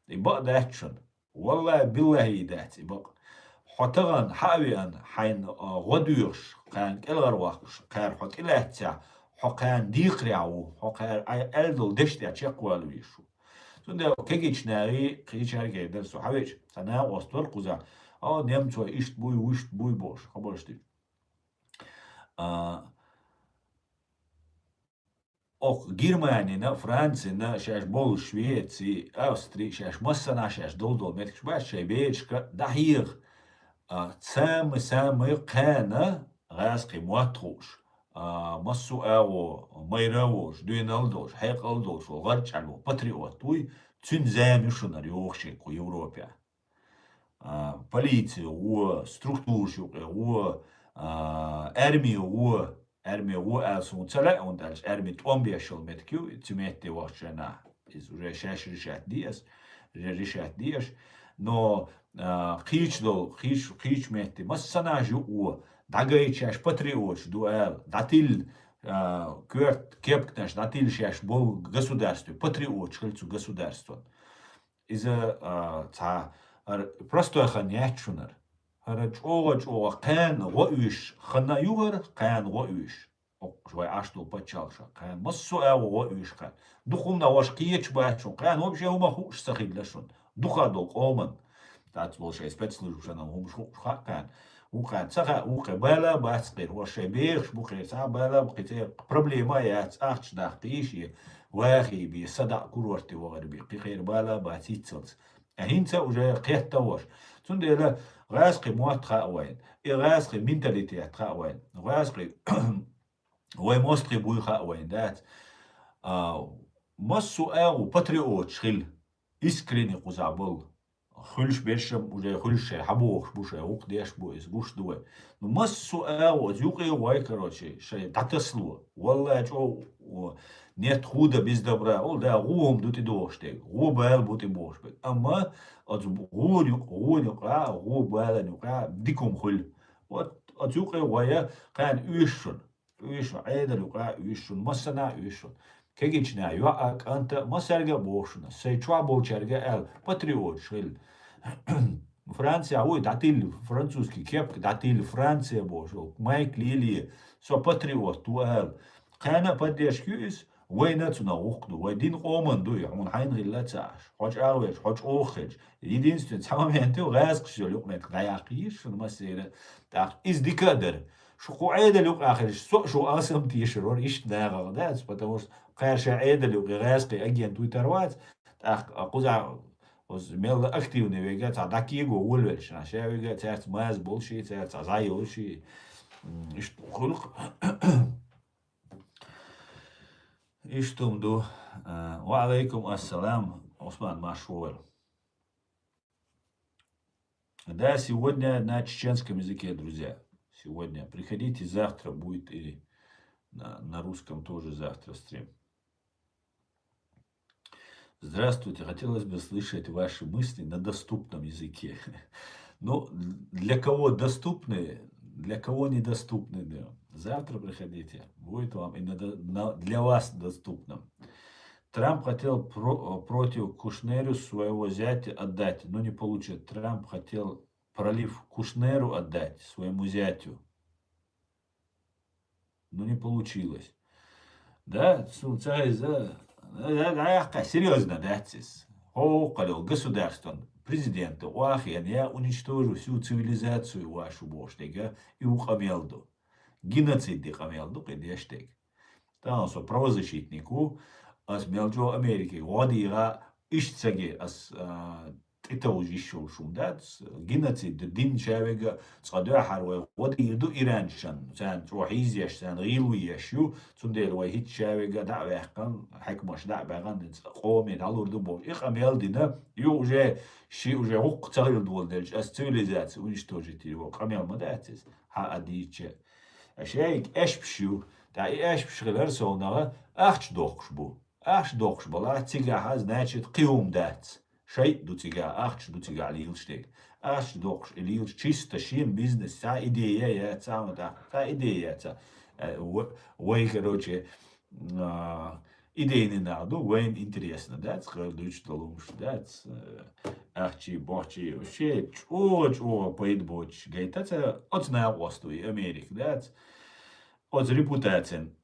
И ба дачун. Валлахи, биллахи, и дац и бакъ. Хьо тагъан хьавиан, хьайн, а, гъо дуьйхуш, кхаьн кӀелгӀар ваккхуш, кхаьр хьо тӀилаьцця, хьо кхаьн дийкхаря ву, хьо кхаьр ай аьлдал деш тӀе чекхвала вийш ву. Цундела кегичнари кхечаргай дар со хьавеча, ца накъост вар кхуза, а, немцой ишт буй, вишт буй бош, хабарш ди. А, Ох, Германина, Францина, шаьш болу Швеци, Австри, шаьш массана шаьш дол-дол меттигаш бац шай бечка, дахьеха. А, цама-сама кхана гӀазкхи мотт хууш. А, массу агӀо, майра волуш, дуьйнал долуш, хьекъал долуш, вол гӀарчӀалво, патриот вуй, цуьнан зама ю шунара йохуш кху Европе. А, полици гӀо, структураш юкъе гӀо, а, арми гӀо, арми гӀо аьлла суна ца лаьа, хӀунда аьлча арми тӀом беш йолу меттиг ю, цу метте вахча шайна. Иза уже шаьш решать деш, уже решать деш. Но, а, кхийча долу, кхийча, кхийча метте, массанаш юкъ гӀо, дӀагайча шаьш патриоташ ду аьлла, дӀатилла, а, коьрта кепканаш, дӀатилла шаьш болу государстве, патриоташ хила цу государстван. Иза, а, цхьа хӀара простой хан яц шунара. ХӀара чӀогӀа-чӀогӀа кхана гӀо уьйш ханна ю хӀара, кхана гӀо уьйш. Оккхуш вай Ӏаш долу пачхьалкхаша кхана массо а агӀо гӀо уьйш кхана. Дукха хӀумна ваша кхеча бац шун, кхана вообще хӀума хууш ца хилла шун. Дукха долу къоман. Дац болу шайн спецслужбашна хӀумаш хууш хаьа кхана. Вукхаьн ца хаьа, вукхе бала а бац кхера, хӀорш шайн бехаш бу кхера, цхьа а бала а бу кхин цӀе проблема а яц, ахча даккхийша, вахий бе, садаӀа курорте вахар бе, кхин кхера бала а бац хӀинццалц. А хӀинца уже кхетта а ваша. Цундела гӀазкхи мотт хаьа вайн, и гӀазкхи менталитет хаьа вайн, гӀазкхи вай мостагӀий буй хаьа вайн, дац. А, массо а агӀо патриоташ хила, искренне кхузахь болу. Хуьлуш берш а уже хуьлуш шайн хьабохуш бу, шайн гӀукху деш бу, иза гуш ду вай. Ну, массо а агӀо, оцу юкъе гӀой, короче, шайн дӀатасло. Валлай, чӀогӀа, о, нет худа без добра. Ол да, гӀо хӀума ду тӀедогӀуш дерг, гӀо бала бу тӀебогӀуш берг. Амма оцу гӀо юкъ-, гӀо юкъа, гӀо балан юкъа дика хӀума хуьлу. Вот оцу юкъе гӀой а кхана уьш шуна. Уьш шун Ӏедал юкъа, уьш шун массана, уьш шун. Кегична, йоӀа, кӀанта, массаьрга а боху шуна, сайн чохь болчаьрга аьлла, патриоташ хила. Франция вуй, дӀатилла, французский кепка, дӀатилла, Франция бохуш, майк леле, со патриот ву аьлла. Кхана а поддержка ю иза, вайна а цунах гӀуллакх ду, вай дин къоман ду и, хьуна хьайна хилла ца Ӏаш. Хьо чӀагӀвелча, хьо чӀогӀа хилча. Единственное, цхьа момент ю, гӀазкхаш йолу юкъаметтиг дӀаяккха йиш шуна массера, тӀаккха иза дика а дара. Шу кху Ӏедал юкъа хилча, со а шу алсам тешар вара иштта нахах дац, потому что кхаьрша Ӏедал юкъа гӀазкхи агент вуй тар вац, тӀаккха кхузахь оцу мелла активный вега цхьа дӀакего волавелча, ша вега цаьрца маза болуш и, цаьрца зӀе йолуш и. М, иштта хуьлу-кх. Иштта хӀума ду. А, ва алейкум ассалам, Усман, марш вогӀийла. Да, сегодня на чеченском языке, друзья. Сегодня. Приходите, завтра будет и на, на русском тоже завтра стрим. Здравствуйте. Хотелось бы слышать ваши мысли на доступном языке. Ну, для кого доступны, для кого недоступны, да. Завтра приходите. Будет вам и на до-, на, для вас доступно. Трамп хотел про-, против Кушнеру своего зятя отдать, но не получилось. Трамп хотел пролив Кушнеру отдать, своему зятю. Ну, не получилось. Да, су-, ца иза, да, да, да, серьёзно, да, цис. Хьо воккхал йолу государстван президента охьахиъна, я уничтожу всю цивилизацию вашу бохуш дерг, и ву къамел ду. Геноцид де къамел ду, кхин деш дерг. Тахана со правозащитник ву, Ас мел чӀогӀа Америкига гӀо дийгӀа, иштта ца ги ас, а, тӀетовжа йиш йолуш хӀума дац. Геноцид дина шаверг а цкъа дуьххьара вай гӀо дийр ду иранцашна, царна чӀогӀа хьийзош, царна гӀийла везаш ю, цундела вай хӀинца шаверг а дӀа а ваьккхина, хьаькамаш дӀа а баьккхина, къоме дӀалур ду бохуш. И къамел дина, ю уже, ши уже гӀуллакх ца хилла доладелча, ас цивилизаци уничтожить йо, къамел ма дац иза, хьа а дийча. Аш яйг аьшпаш ю, тӀаккха и аьшпаш хилар совнагӀа ахча доккхуш бу. Ахча доккхуш балахь, цигахьа, значит, кхин хӀума дац. ШайтӀа ду цигахь, ахча ду цигахь лелаш дерг. Ахча доккхуш и лелаш чисто шен бизнес, цхьа идея яц, цхьа хӀума тӀаккха, цхьа идея яц. Э, в-, вай, короче, а, идейный нах ду, вайна интересно дац, кхел дуьйцуш долу хӀумаш дац, э, ахчий, бохчий, вообще чӀогӀа-чӀогӀа пайда боцуш гайтаца, оцу накъост ву и Америка дац. Оцу репутацин,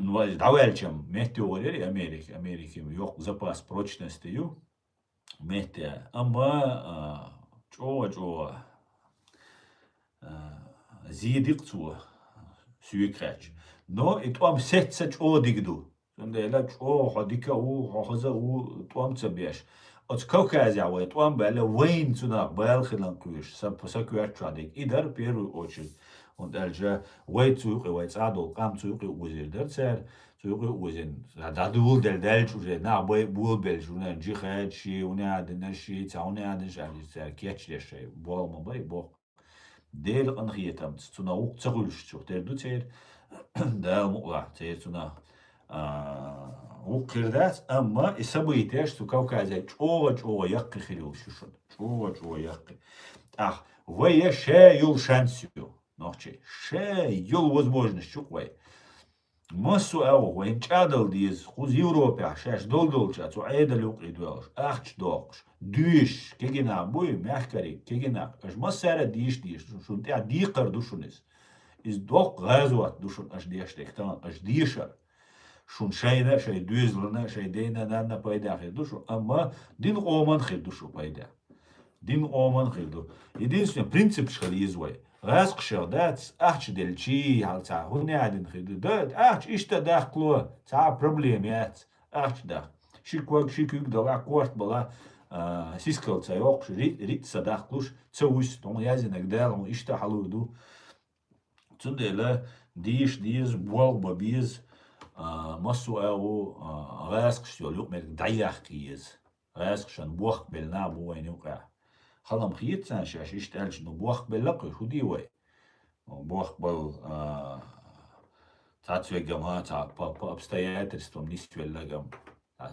ну, дӀаваьлчам, меттигӀур яра и Америка, Америка йоккха запас прочности ю, метте. Амма, а, чӀогӀа-чӀогӀа, а, зе дикъ цо соьга хаьттича. Но и тӀом сецца чӀогӀа дика ду. Цундела чӀогӀа хьо дика а ву, хьо хаза а ву, тӀом ца беш. Оцу Кавказехь вай тӀом баьлла, вайна цунах бала хилан кхоьруш, са, са коьрта чохь дерг. И дара первую очередь. ХӀунда аьлча вай цу юкъе, вай цӀа долу къам цу юкъе а вузийр дара цара, цу юкъе а вузийна, дӀадуьйладелла даьлча уже, нах бай болабелча, хӀунда джихад ши, хӀунда а дина ши, цхьа хӀунда а дина ши, аьлла, цара кечдеш шайн болх ма бай, боху. Делан къинхетамца, цунах вукху ца хуьлуш чух тера ду церан, Дала мукъалахь, церан цунах, а, вукху хир дац, амма и событияш цу Кавказе чӀогӀа-чӀогӀа яккхий хир йолуш ю шуна. ЧӀогӀа-чӀогӀа яккхий. ТӀаккха вай я ша йолу шанс ю, нохчий. Ша йолу возможность ю вай. Массо а агӀо вайна чӀагӀдала деза, кхуза Европехь шаьш долу-долча цу Ӏедал юкъе доьлхуш, ахча доккхуш, доьшуш, кегийнах буй, мехкарий, кегийнах, аша массара а дийша дийша, шуна тӀехь декхар ду шуна иза. Иза доккха гӀазот ду шуна аша деш дерг, тахана аша дешар. Шуна шайна а, шайн доьзална а, шайн дайна а, нанна а пайда хир ду шу, амма дин къоман хир ду шу пайда. Дин къоман хир ду. Единственное, принципаш хила еза вай. ГӀаскхашах дац, ахча делчий, хьал цхьа хӀунда а дина хир ду. Да, ахча иштта даккхало, цхьа а проблема яц, ахча даккха. Ши ког, ши куьг далахь, корта балахь, а, сискал ца йоккхуш, ри-, риъ ца даккхалуш, ца вуьсу, хьуна яздинарг Дала хьуна иштта хьалур ду. Цундела дийша деза, болх бан беза, а, массо а агӀо, а, гӀаскхашца йолу юкъаметтиг дӀаяккха еза. ГӀаскхашна бохк белла нах бу вайна юкъахь. Хала-м хета царна шаьш, иштта аьлча, ну, бохк белла кхуьш, хӀун де вай? Ну, бохк бала, а, цхьацца веггама, цхьа по, по обстоятельствам нисвелла гам. А,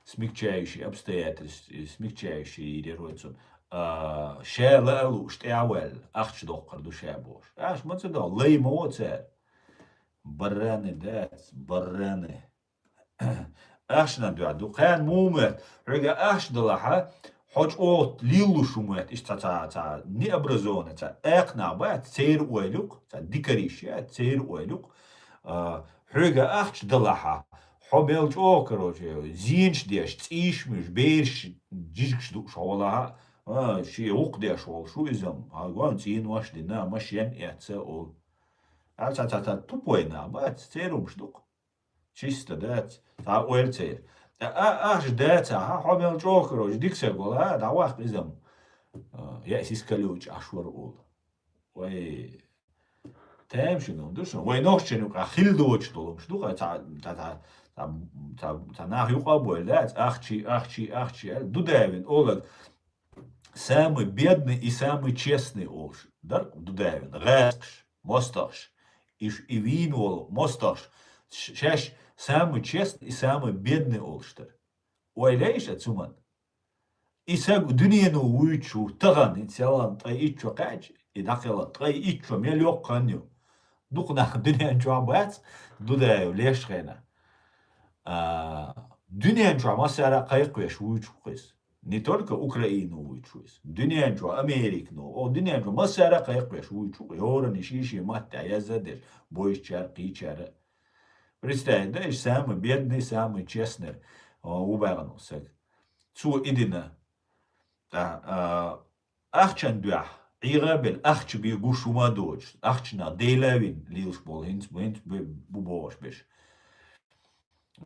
смягчающие обстоятельства, смягчающие йийр яра вай цунна. А, ша лаа лууш тӀе а ваьлла, ахча доккхур ду ша бохуш. Аш ма ца до, лай ма во цара. Барраны дац, барраны. Ахчанан дуьхьа ду. Кхана муха моьтту? Хьоьга ахча далахьа, хьо чӀогӀа леллуш хӀу моьтту? Иштта цхьа, цхьа, цхьа необразованный, цхьа аькхнах бац, церан ойла юкъ, цхьа дикариш яц, церан ойла юкъ. А, хьоьга ахча далахьа, хьо мел чӀогӀа, короче, зенаш деш, цӀийш муьжуш, бераш жижигаш дууш хьо валахьа, а, шен гӀуллакх деш волуш ву иза-м, хьан гон цӀийнош дина, машен эцца олу. Ал цхьа, цхьа, цхьа тупой нах бац, церан хӀумаш ду-кх. Чисто дац, цхьа а ойла ца яр. А, а, ахча дацахьа, хьо мел чӀогӀа, короче, дика стаг валахьа, дӀаваккха иза-м. А, я сискалучу Ӏаш вара олу. Вай, тамашийна ду шуна. Вай нохчийн юкъахь хила доцуш долу хӀумаш ду-кх, цхьа, цхьа, цхьа, цхьа, цхьа, цхьа нах юкъа а бойла дац, ахчий, ахчий, ахчий аьлла, Дудаевн олаг, самый бедный и самый честный олуш дара-кх Дудаевн, гӀаскхаш, мостагӀаш, и ш-, и вийна волу мостагӀаш, ш-, шаьш самый честный и самый бедный олуш дара. Ойла еш а цуман? И саг дуьнено вуьйчу ву тахана, и селхана ткъе итт шо кхаьчча, и дӀакхелхина ткъе итт шо мел йоккха хан ю. Дукха нах дуьнен чохь бац, Дудаев леш хенахь. А, дуьнен чохь массара а кхайкхавеш вуьйчу ву иза. Не только Украину вуьйчу ву иза. Дуьнен чохь, Американо, о, дуьнен чохь массара а кхайкхавеш вуьйчу ву, хӀоранна шен-шен матта язда деш, бойшучара, кхечара. Представить да, иштта самый бедный, самый честный, а, ву баьхна волу саг. Цо и дина. ТӀаккха, а, ахчан дуьхьа, Ӏийгъа а белла, ахча бен гуш хӀума а доцуш, ахчанах Дела а вина лелаш болу, хӀинца, хӀинца бу, бу бохуш берш.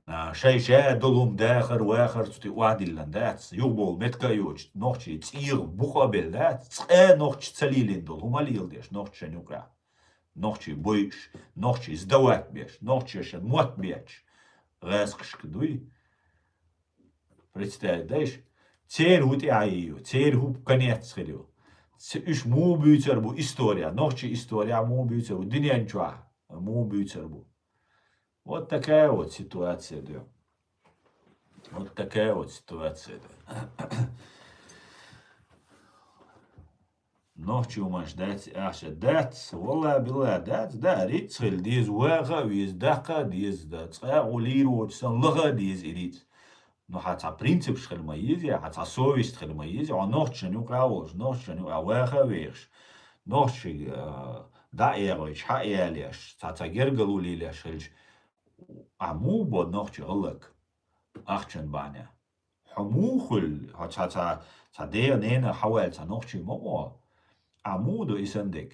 А, шай ша долу хӀума дахар, вахар цу тӀе охьадиллина дац, юхабовла метка а йоцуш, нохчий цӀийгӀа букъа а белла дац, цкъа нохча ца лелийна долу хӀума леладеш, нохчашна юкъахь. Нохчий бойуш, нохчий сдавать беш, нохчашна мотт бетташ, гӀаскхашка дуй. Представить дайш, церан хӀу тӀе Ӏайю, церан хӀу конец хир ю. Ц-, уьш муха буьйцур бу история, нохчий история муха буьйцур бу, дуьнен чохь муха буьйцур бу. Вот такая вот ситуация, да. Вот такая вот ситуация, да. Нохчий хӀуманаш дац, ахча дац, валла билла дац, да, рицкъ хила деза, ваха а веза, даккха а деза, да, цкъа а гӀо лийр воцу сан лаха а деза и рицкъ. Ну, хьан цхьа принципаш хила ма еза, хьан цхьа совесть хила ма еза, хьо нохчашна юкъа а волуш, нохчашна юкъа ваха а вехаш, нохчашка, а, дӀа а эгӀойтуш, хьа а ялеш, цхьа-цхьа гергало лелеш хилча, ахь муха бо нохчи гӀаллакх ахчан бахьанехь? Хьо муха хуьлу, хьо цхьа, цхьа, цхьа ден, ненан хьаваьлла цхьа нохчи ма гӀо? Ахь муха до и сан дег?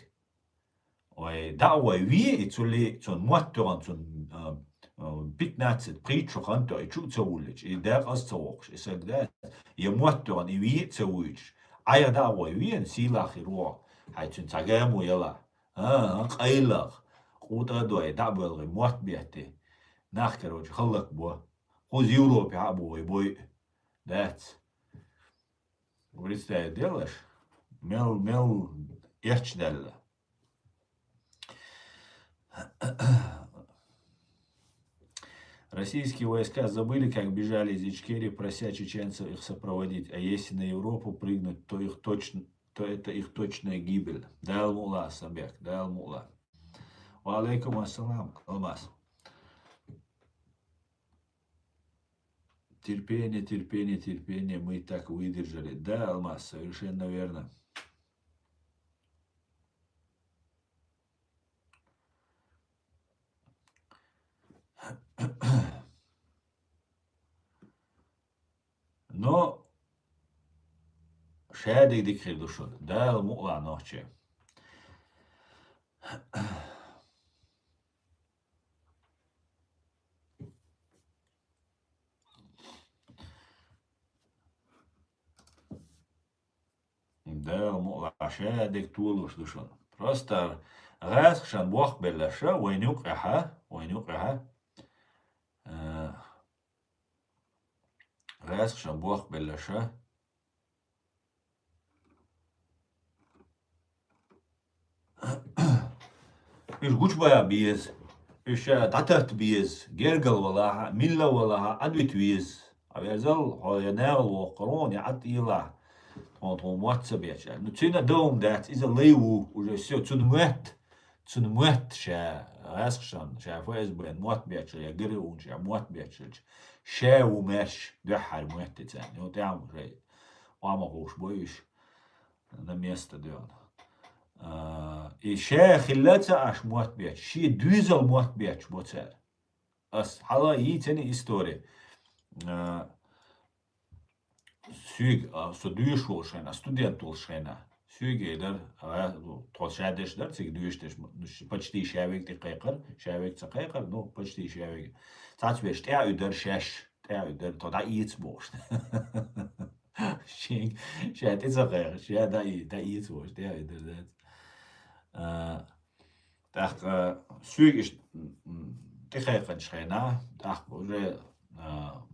Вай, дӀа а вай ве и цули, цунна мотт тоьхна, цунна, а, а, пятнадцать пхийтта шо хан тоьхна, и чу а ца вуллича, и декъаза ца воккхуш, и саг дац, я мотт тоьхна, и ве а ца вуьйцуш, Ӏайха дӀа а вай вена, сийлахь хир ву, хьай цуьнан цхьа гамо ялахь. ХӀан, къайлах, къутӀа а дой, дӀа а боьлхий, мотт бетти. Нах, короче, хӀаллакбо. Кхуза Европехь а бу вай бой. Дац. Представить делаш? Мел, мел эчдаьлла. Российские войска забыли, как бежали из Ичкерии, прося чеченцев их сопроводить. А если на Европу прыгнуть, то их точно, то это их точная гибель. Дала мукъ лахь, Самбек, Дала мукъ лахь. Ва алейкум ассалам, Алмас. Терпение, терпение, терпение. Мы так выдержали. Да, Алмаз, совершенно верно. Но шадерг дика хир ду шуна. Дала мукъ лахь нохчий. Дала мукъ лахь, шадерг толуш ду шуна. Просто гӀаскхашна бохбеллаша, вайна юкъехьа, вайна юкъехьа, а, гӀаскхашна бохбеллаша. Уьш гучубан беза, уьш дӀататта беза, гергал валахьа, милла валахьа, Ӏадвита веза. Ӏаверзал, хьо я нагӀал воккхур ву, я Ӏад тӀелахь, тхуна, тхуна мотт ца беча. Ну, цуьнан дан хӀума дац, иза лай ву, уже всё, цунна моьтту, цунна моьтту ша, гӀаскхашна, ша ФСБ-н мотт беча, я ГРУ-н ша мотт беча, ша ву маьрша, дуьххьара моьтту царна. Ю тӀаьхьа ма шай, ма хууш бой уьш. На место доьгӀна. А, и ша хилла ца Ӏаш мотт бетташ, шен доьзал мотт бетташ бо цара. Ас хьала йийцина истори. А, соьга, а, со доьшуш волуш хенахь, студент волуш хенахь, соьга эр дара, а, тхо шадерш дара, цига доьшуш дерш, ну, ш-, почти шаверг тӀе кхайкхар, шаверг ца кхайкхар, ну, почти шаверг. Цхьацца берш тӀаьхьа уьдара шаьш, тӀаьхьа уьдара, тхо дӀаэца бохуш. Шен, ша тӀе ца кхайкха, ша дӀа-, дӀаэца вуш, тӀе а дар дац. А, тӀаккха соьга иштта, м, тӀекхайкханчу хенахь, тӀаккха уже, а,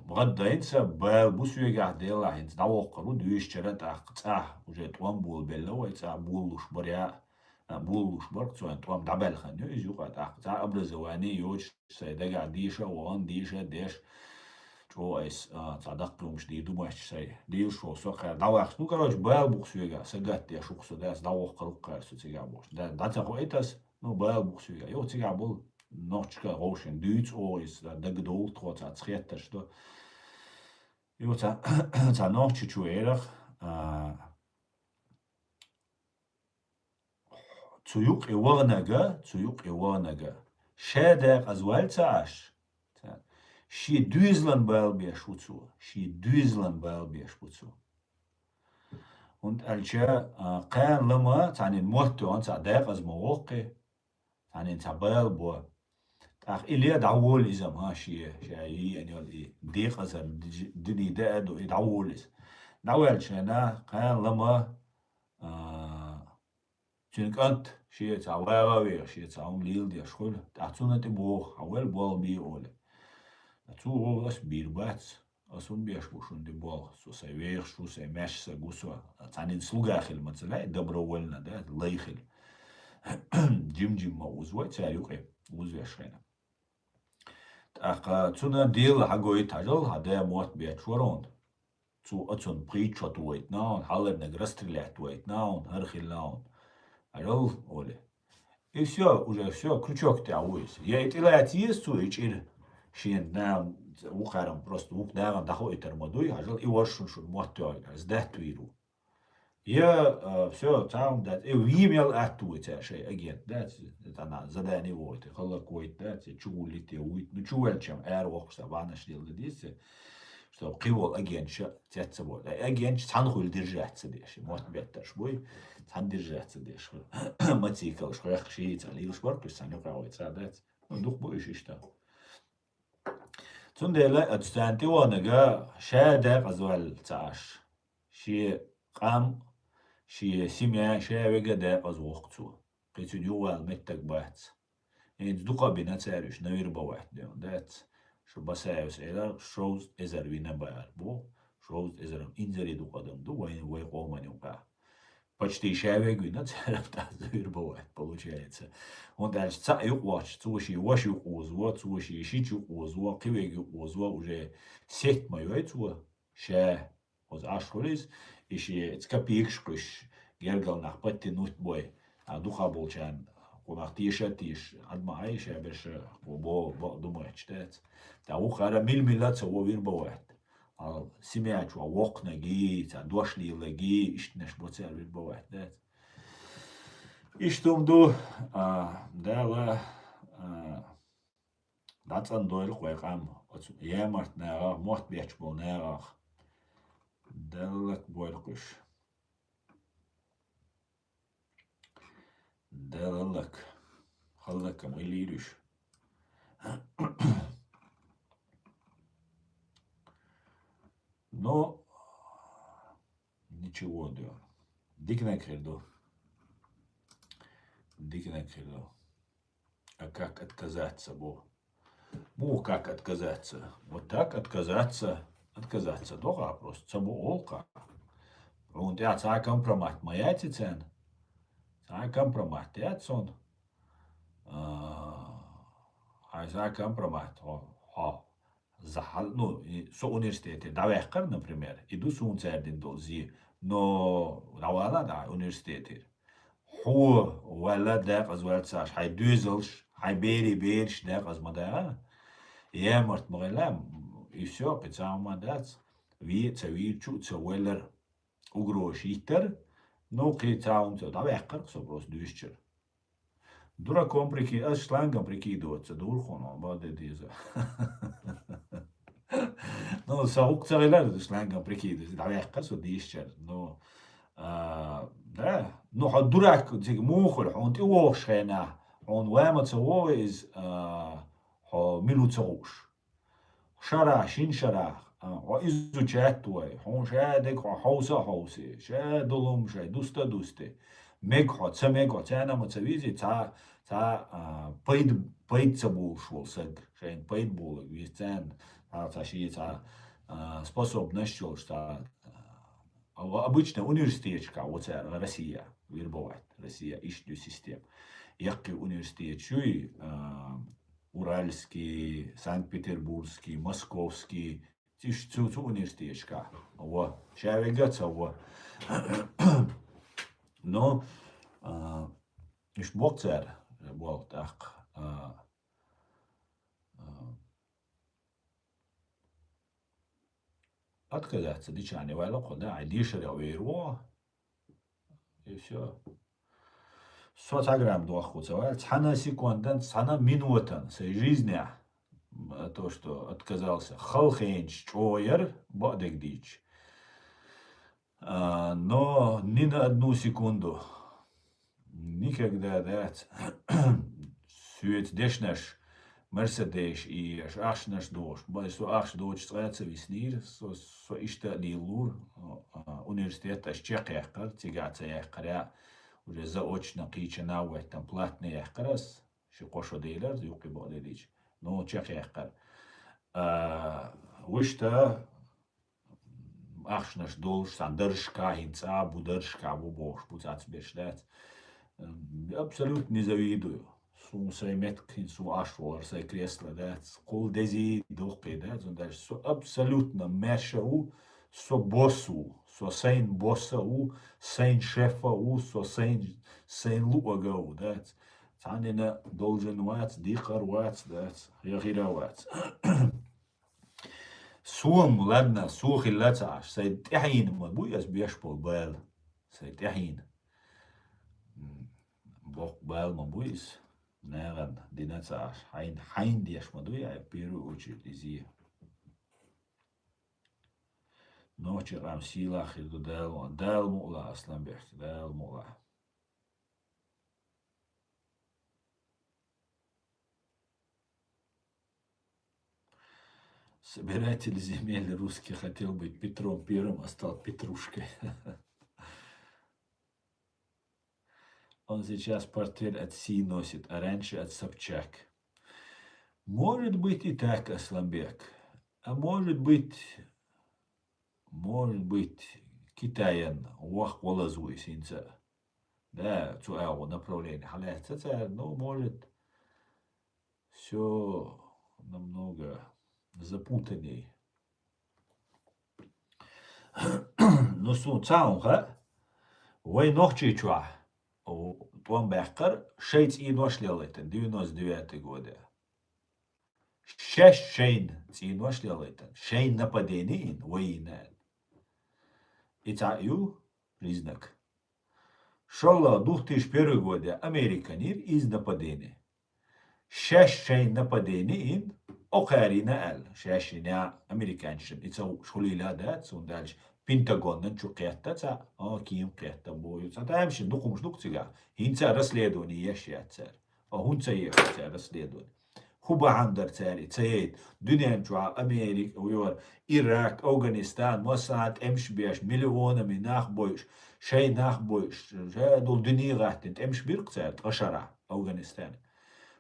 гӀаддайна сан, бала бу соьгахь, делахь, хӀинца дӀавоккхур ву дуьйшучара, тӀаккха цӀахь уже тӀом болабелла вай, цӀахь болалуш бара, а, болалуш бара, цо тӀом дӀабаьлла хан ю иза юкъа, тӀаккха цӀахь образование йоцуш, сайн дагахь деша а вахана, деша а деш, чӀогӀа айса, а, цхьа даккхий хӀумаш дийр ду моьттуш сайн. Дийлаш волу со кхара дӀавахча. Ну, короче, бала бу-кх соьгахь, сагатдеш ву-кх со, дац, дӀавоккхур ву-кх кхара со цигахь бохуш. Да, дӀа ца хоуьйту ас, ну, бала бу-кх соьгахь. Йо, цигахь болу нохчашка гӀовшина дуьйцу оха иза, дагадовлу тхо, цхьацца хеттарш до. Йо, цхьа, цхьа нохчи чу эрах, а, цу юкъе ваханага, цу юкъе ваханага, ша декъаза ваьлла ца Ӏаш, ца, шен доьзалан бала беш ву цо, шен доьзалан бала беш ву цо. ХӀунда аьлча, а, кхана лама цхьаннен мотт тоьхна цхьа декъаза ма воккхи, цхьаннен цхьа бала бо. ТӀаккха и ле дӀаволла иза-м, хӀа, шен, ша йиъана йола и декъазар ди-, дина даа ду, и дӀаволла иза. ДӀаваьлча хьена, кхаьна лама, а, цуьнан кӀант шен цхьа вагӀа а веха, шен цхьа хӀума леладеш хуьлу, тӀаккха цунна тӀе боху, хьан вел болх бе олий. Цо боху, ас бийр бац, ас хӀунда беш бу шуна тӀе болх, со сайн вехаш ву, сайн маьрша саг ву со, цхьаннен слуга хила ма ца лаьа, добровольно, да, лай хила. Жим-жим ма узавой цара юкъе, узавеш хьена. ТӀаккха цунна Дела хьагойту, хьажал, хьан да мотт бетташ вара хьуна. Цо оцунна пхийтта шо тохийтина хьуна, хьалхарниг расстрелять вайтина хьуна, хӀара хилла хьуна. Хьажал, олий. И всё, уже всё, крючок тӀехь ву иза. Я и тӀелаца еза цо и чӀир, шена нагӀа вукхарам просто вукху нагӀана дӀахоуьйтур ма дуй, хьажал, и вара шуна, шуна мотт йойту, сдать вийр ву. Я, а, всё, цхьа хӀума дац. И вийна мел атта ву цара шайн агент, дац, цхьана задание войти, хӀаллак войти, дац, чу гуллийта, вуйти. Ну, чу ваьлча-м, ара воккхуш сан бахьанаш леладе деза, чтобы кхин волу агенташ цец ца бойла. Ай агенташ цхьаьна хуьлу держаться деш, мотт беттарш буй, цхьаьна держаться деш хуьлу. Мотоциклаш хьоькхуш, шиъ цхьа лелаш бара уьш, цхьана юкъахь вай цхьа дац. Ну, дукха бу уьш иштта. Цундела оцу царна тӀе ваханарг ша декъаза ваьлла ца Ӏаш. Шен къам, шен семья, ша вега декъаза воккху цо. Кхин цуьнан юхавала меттиг бац. ХӀинца дукха а бина цара уьш, навербовать дина дац. Шу Басаевс элира, шовзткъа эзар вина бахьар бу, шовзткъа эзар инзаре дукха адам ду вайн, вай къоман юкъахь. Почти ша вега вина цара тӀаккха навербовать, получается. ХӀунда аьлча цхьаъ юкъа воцуш, цо шен ваша юкъа озаво, цо шен шича юкъа озаво, кхин вега юкъа озаво, уже сеть ма йой цо, ша. Хоза Ӏаш хуьлу иза, и шен копейкаш кхуьссуш, гергара нах подтянуть бой, а, дукха болчарна кхунах теша а тешаш, Ӏад ма Ӏай, ша берш бо-, бо-, бакъ ду моьттуш дац. ТӀаккха вукхара мила-мила а ца во вербовать. А, семья чохь воккханаргий, цхьа дош леларгий, иштанаш бо цара вербовать дац. Иштта хӀума ду, а, Дала, а, ДӀацӀандойла-кх вай къам оцу ямарт нахах, мотт бетташ болу нахах. Даллак бойла-кх уьш. Даллак. ХӀаллакам хилийла уьш. Ну, ничего, да. Диканиг хир ду. Диканиг хир ду. А как отказаться бу? Муха как отказаться? Вот так отказаться. Отказаться догӀа просто. Ца бу олу-кх. Хьуна тӀехь цхьа а компромат ма яц царна. Цхьа а компромат яц цунна. А, хьайн цхьа а компромат. Хьо, хьо. Захьал, ну, и со университетера дӀаваьккхар, например, и ду суна цара дина долу зе, но дӀавала а дӀа университетера. Хьо ваьлла декъаза ваьлла ца Ӏаш, хьайн доьзалш, хьайн берийн бераш декъаза ма даьгӀа. Ямарт ма хила, и всё, кхин цхьа хӀума дац. Ве а ца вийр, чу а ца воьллар, угрозаш йиттар, ну, кхин цхьа хӀума ца дӀаваьккхар, со просто дуьйцучуьра. Дураком прики-, ас шлангом прикидываться дура хьуна, баде деза. Ну, со хӀума ца хилар, шлангом прикидываться, дӀаваьккхар со дийшчара. Ну, а, да. Ну, хьо дурак, цига муха хуьлу, хьуна тӀе вогӀуш хенахь, хьуна ван ма ца вогӀу иза, а, хьо мила ву ца хууш. Шарахь, шина шарахь, а, хьо изучать вай, хьуна ша дерг хьо хьовса а хьовсий, ша долу хӀума шайн дуста а дустий, мега хьо, ца мега хьо, царна ма ца везий, цхьа, цхьа, а, пайда, пайда ца болуш волу саг, шайна пайда болург веза царна, цхьа, цхьа шен цхьа, а, способность йолуш цхьа, а, обычно университеташкахь ву цара Россия вербовать, Россия иштта ю система. Яккхий университеташ юй, а, Уральский, Санкт-Петербургский, Московский, цу, цу, цу университеташкахь. Во, ша вега ца во. Ну, а, уьш боккху цара, болу тӀаккха. А, а, отказаться дича не ваьлла кху да, ай дешаре вер во. И всё. Со цхьа грамм дохку ца ваьлла, цхьана секундан, цхьана минутан, сай жизнь, м, то, что отказался, халхенчу чӀогӀа яр, бакъдерг дийча. А, но ни на одну секунду, никогда, да, соьца дешнаш, Мерседес и ахчанаш долуш. Бай, со ахча доцуш цкъа а ца виснийра, со, со иштта а лелора, а, университет аша чекхъяьккхира, цигахь ца яьккхира, уже заочно кхечанхьа а веттина, платный яьккхира ас, ши-кхо шо делира, юккъе бакъдерг дийцича. Ну, чекхъяьккхира. А, вуьшта ахчанаш долуш, сан даржашкахь, хӀинца а бу, даржашкахь бу бохуш бу, цхьацца берш дац. М, абсолютно не завидую. Суна сайн меттиг, хӀинца суна Ӏаш валар, сайн кресло дац, кхул дезий дуккхий дац, зун дальше. Со абсолютно маьрша ву, со босс ву, со сайн босса ву, сайн шефа ву, со сайн, сайн луъага ву, дац. Цхьаннена должен вац, дикхар вац, дац, я хира вац. Сом, ладно, со хилла ца Ӏаш, сайн тӀаьхьийна ма буй ас беш болу бала, сайн тӀаьхьийна. М, боккха бала ма буй иза, нахана дина ца Ӏаш, хьайн, хьайн деш ма дуй, ай, в первую очередь, иза. Нохчийн къам сийлахь хир ду, Дала, Дала мукъ лахь, Асланбек, Дала мукъ лахь. Собиратель земель русский хотел быть Петром Первым, а стал Петрушкой. Он сейчас портфель от Си носит, а раньше от Собчак. Может быть и так, Асланбек. А может быть, может быть, Китайан вах валаз вуй синца. Да, цу агӀо направление хьалаьцна цара, ну, может, всё намного запутанней. Ну, суна ца хьуна хаьа, вай Нохчийчохь тӀом баьккхар шайн цӀийнош лелайтан, девяносто девятый года. Шаьш шайн цӀийнош лелайтан, шайн нападение йина, вай йина аьлла. И цхьаъ ю признак. ШолгӀа, две тысячи первый года Американ йира иза нападение. Шаьш шайн нападение йина, окхара йина аьлла, шаьш йина американцашна, и ца хууш хуьлийла дац, хӀунда аьлча Пентагонан чу кхетта цхьаъ, а, кийма кхетта боху. Цхьа тамашийна дукха хӀумаш ду-кх цигахь. ХӀинца а расследование еш яц цара. А хӀунда ца еш цара расследование? ХӀун бахьана дара цара и ца яйта? Дуьнен чохь Америка, йора, Ирак, Афганистан, массарна тӀемаш беш, миллионами нах бойуш, шайн нах бойуш, шайн долу дуьне гӀаттина тӀемаш бира-кх цара ткъа шарахь Афганистане.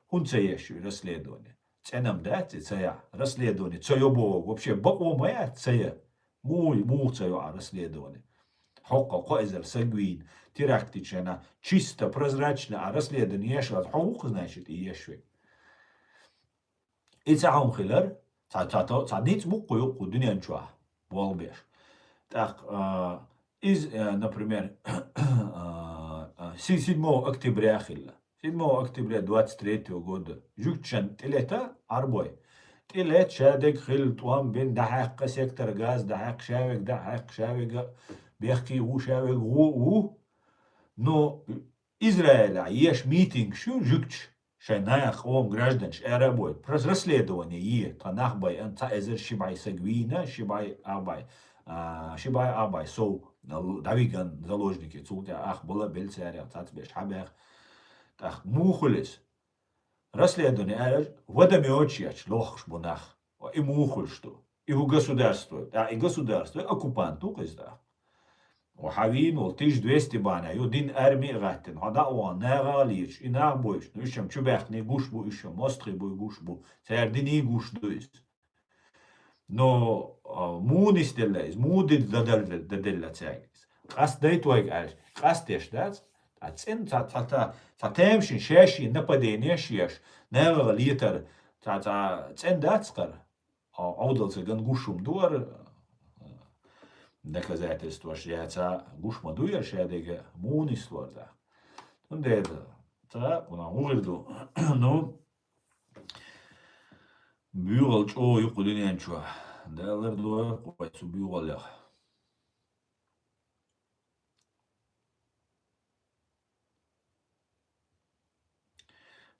ХӀунда ца еш ю расследование? ЦӀена-м дац и ца яхь, расследование ца йо бохург вообще бакъо ма яц ца ян. Муха, муха ца йо Ӏа расследование? Хьокхо кхо эзар саг вийна, теракт йича, чисто, прозрачно Ӏа расследование еш вац, хьо ву-кх, значит, и еш верг. И цхьа хӀума хилар, цхьа, цхьа, цхьа ницкъ бу-кх кху юккъехь дуьнен чохь болх беш. ТӀаккха, а, иза, а, например, а, а, се-, седьмого октября хилла. Седьмого октября двадцать третьего года жуьгташна тӀелета Ӏарбой. ТӀелета, шадерг хилла, тӀом бина, дӀахьаькхна сектор Газа, дӀахьаькхна шаверг, дӀахьаькхна шаверг, бехке ву, шаверг ву, ву. Но Израилехь еш митингаш ю жуьгташа, шайн наха, къоман гражданаш аьрра а бой, прос-, расследование е, тхан нах байъина, цхьа эзар ши бӀе саг вийна, ши бӀе, а бӀе, а, ши бӀе, а бӀе сов дӀавигна заложники, цул тӀаьхьа ах бала а белла царех, цхьацца берш хьабаьхна. ТӀаккха муха хуьлу иза? Расследование аьлча, водометаш ечу лохуш бу нах. И муха хуьлуш ду? И хӀун государство? ТӀаккха и государство, оккупант ду-кх иза тӀаккха. Хьан вийна волу тысяча двести бахьана ю, дин, арми а гӀаттина, хьо дӀа а вахана, нахах а леташ, и нах бойуш, ну, уьш-м чубаьхкина гуш бу, уьш-м мостагӀий буй гуш бу, цара диний гуш ду иза. Но, а, муха нисделла иза, муха ди-, даделла, даделла цаьрга иза? Къастадайта вайга аьлча, къастадеш дац. Ткъа цӀена цхьа, цхьа, цхьа, цхьа тамашийна шаьшшиъ нападение еш, нахах летар, цхьа, цхьа цӀена дац хӀара? Ӏовдал ца ган гуш хӀума ду хӀара, доказательстваш яьлча гуш ма ду хӀара шадерг, муха нислора тӀаккха? Цундела ца, вуна хӀун хир ду? Ну, буьйгӀал чӀогӀа ю кху дуьнен чохь. Дала лардойла вай цу буьйгӀалех.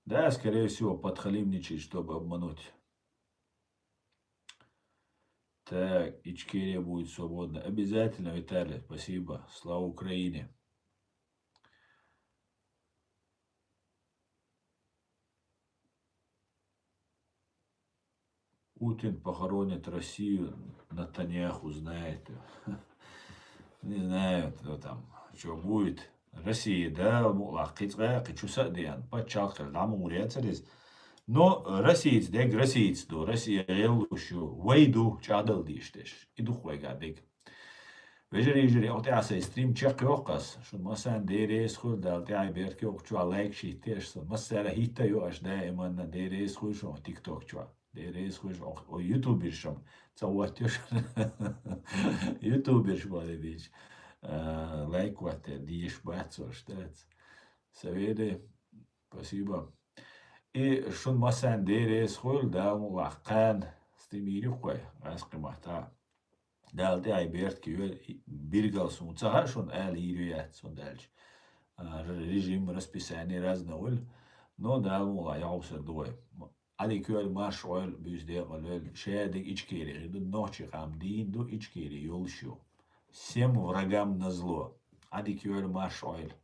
Да, скорее всего, подхалимничает, чтобы обмануть. Так, Ичкерия будет свободна. Обязательно, Виталий, спасибо. Слава Украине! Путин похоронит Россию, Натаньяху знает. Не знаю, кто там, что будет. Россия, да, мукъалахь кхицкъа, кхы чу са а деана, паччахьалкхе дӀа ма гӀур яцар иза. Но Россица дег Россица ду, Россия гӀеллуш ю, вай ду, чӀагӀдала дийш деш. И ду вайга дег. Вежарий, йижарий, оха тӀехьа сайн стрим чекхйоккху ас. Шун массарна Дела реза хуьлда, Дала тӀаьхье беркате оха чохь лайк шийтта аш сан. Массара хӀитта йо аш даиманна, Дела реза хуьлда шун TikTok чохь. Дела реза хуьлда шун оха, ой, ютубершам. Ца ватташ. Ютуберш бара дийш. А, лайк ватта, дийш бац ош, дац. Савели, спасибо. И шун массарна Дела реза хуьлда, Дала мукъалахь кхана стрим йийр ю кхой, гӀаскхи матта. Дала тӀаьхье беркате йойла, биргал суна ца хаьа шуна ала йийр ю яц, хӀунда аьлча, а, р-, режим, расписание разный хуьлу, но Дала мукъалахь йовсар ду вай. Ӏадика йойла, марша Ӏойла, буьйса декъала йойла. Шадерг Ичкери хир ду, нохчийн къам дийна ду, Ичкери йолуш ю. Всем врагам назло. Ӏадика йойла, марша Ӏойла.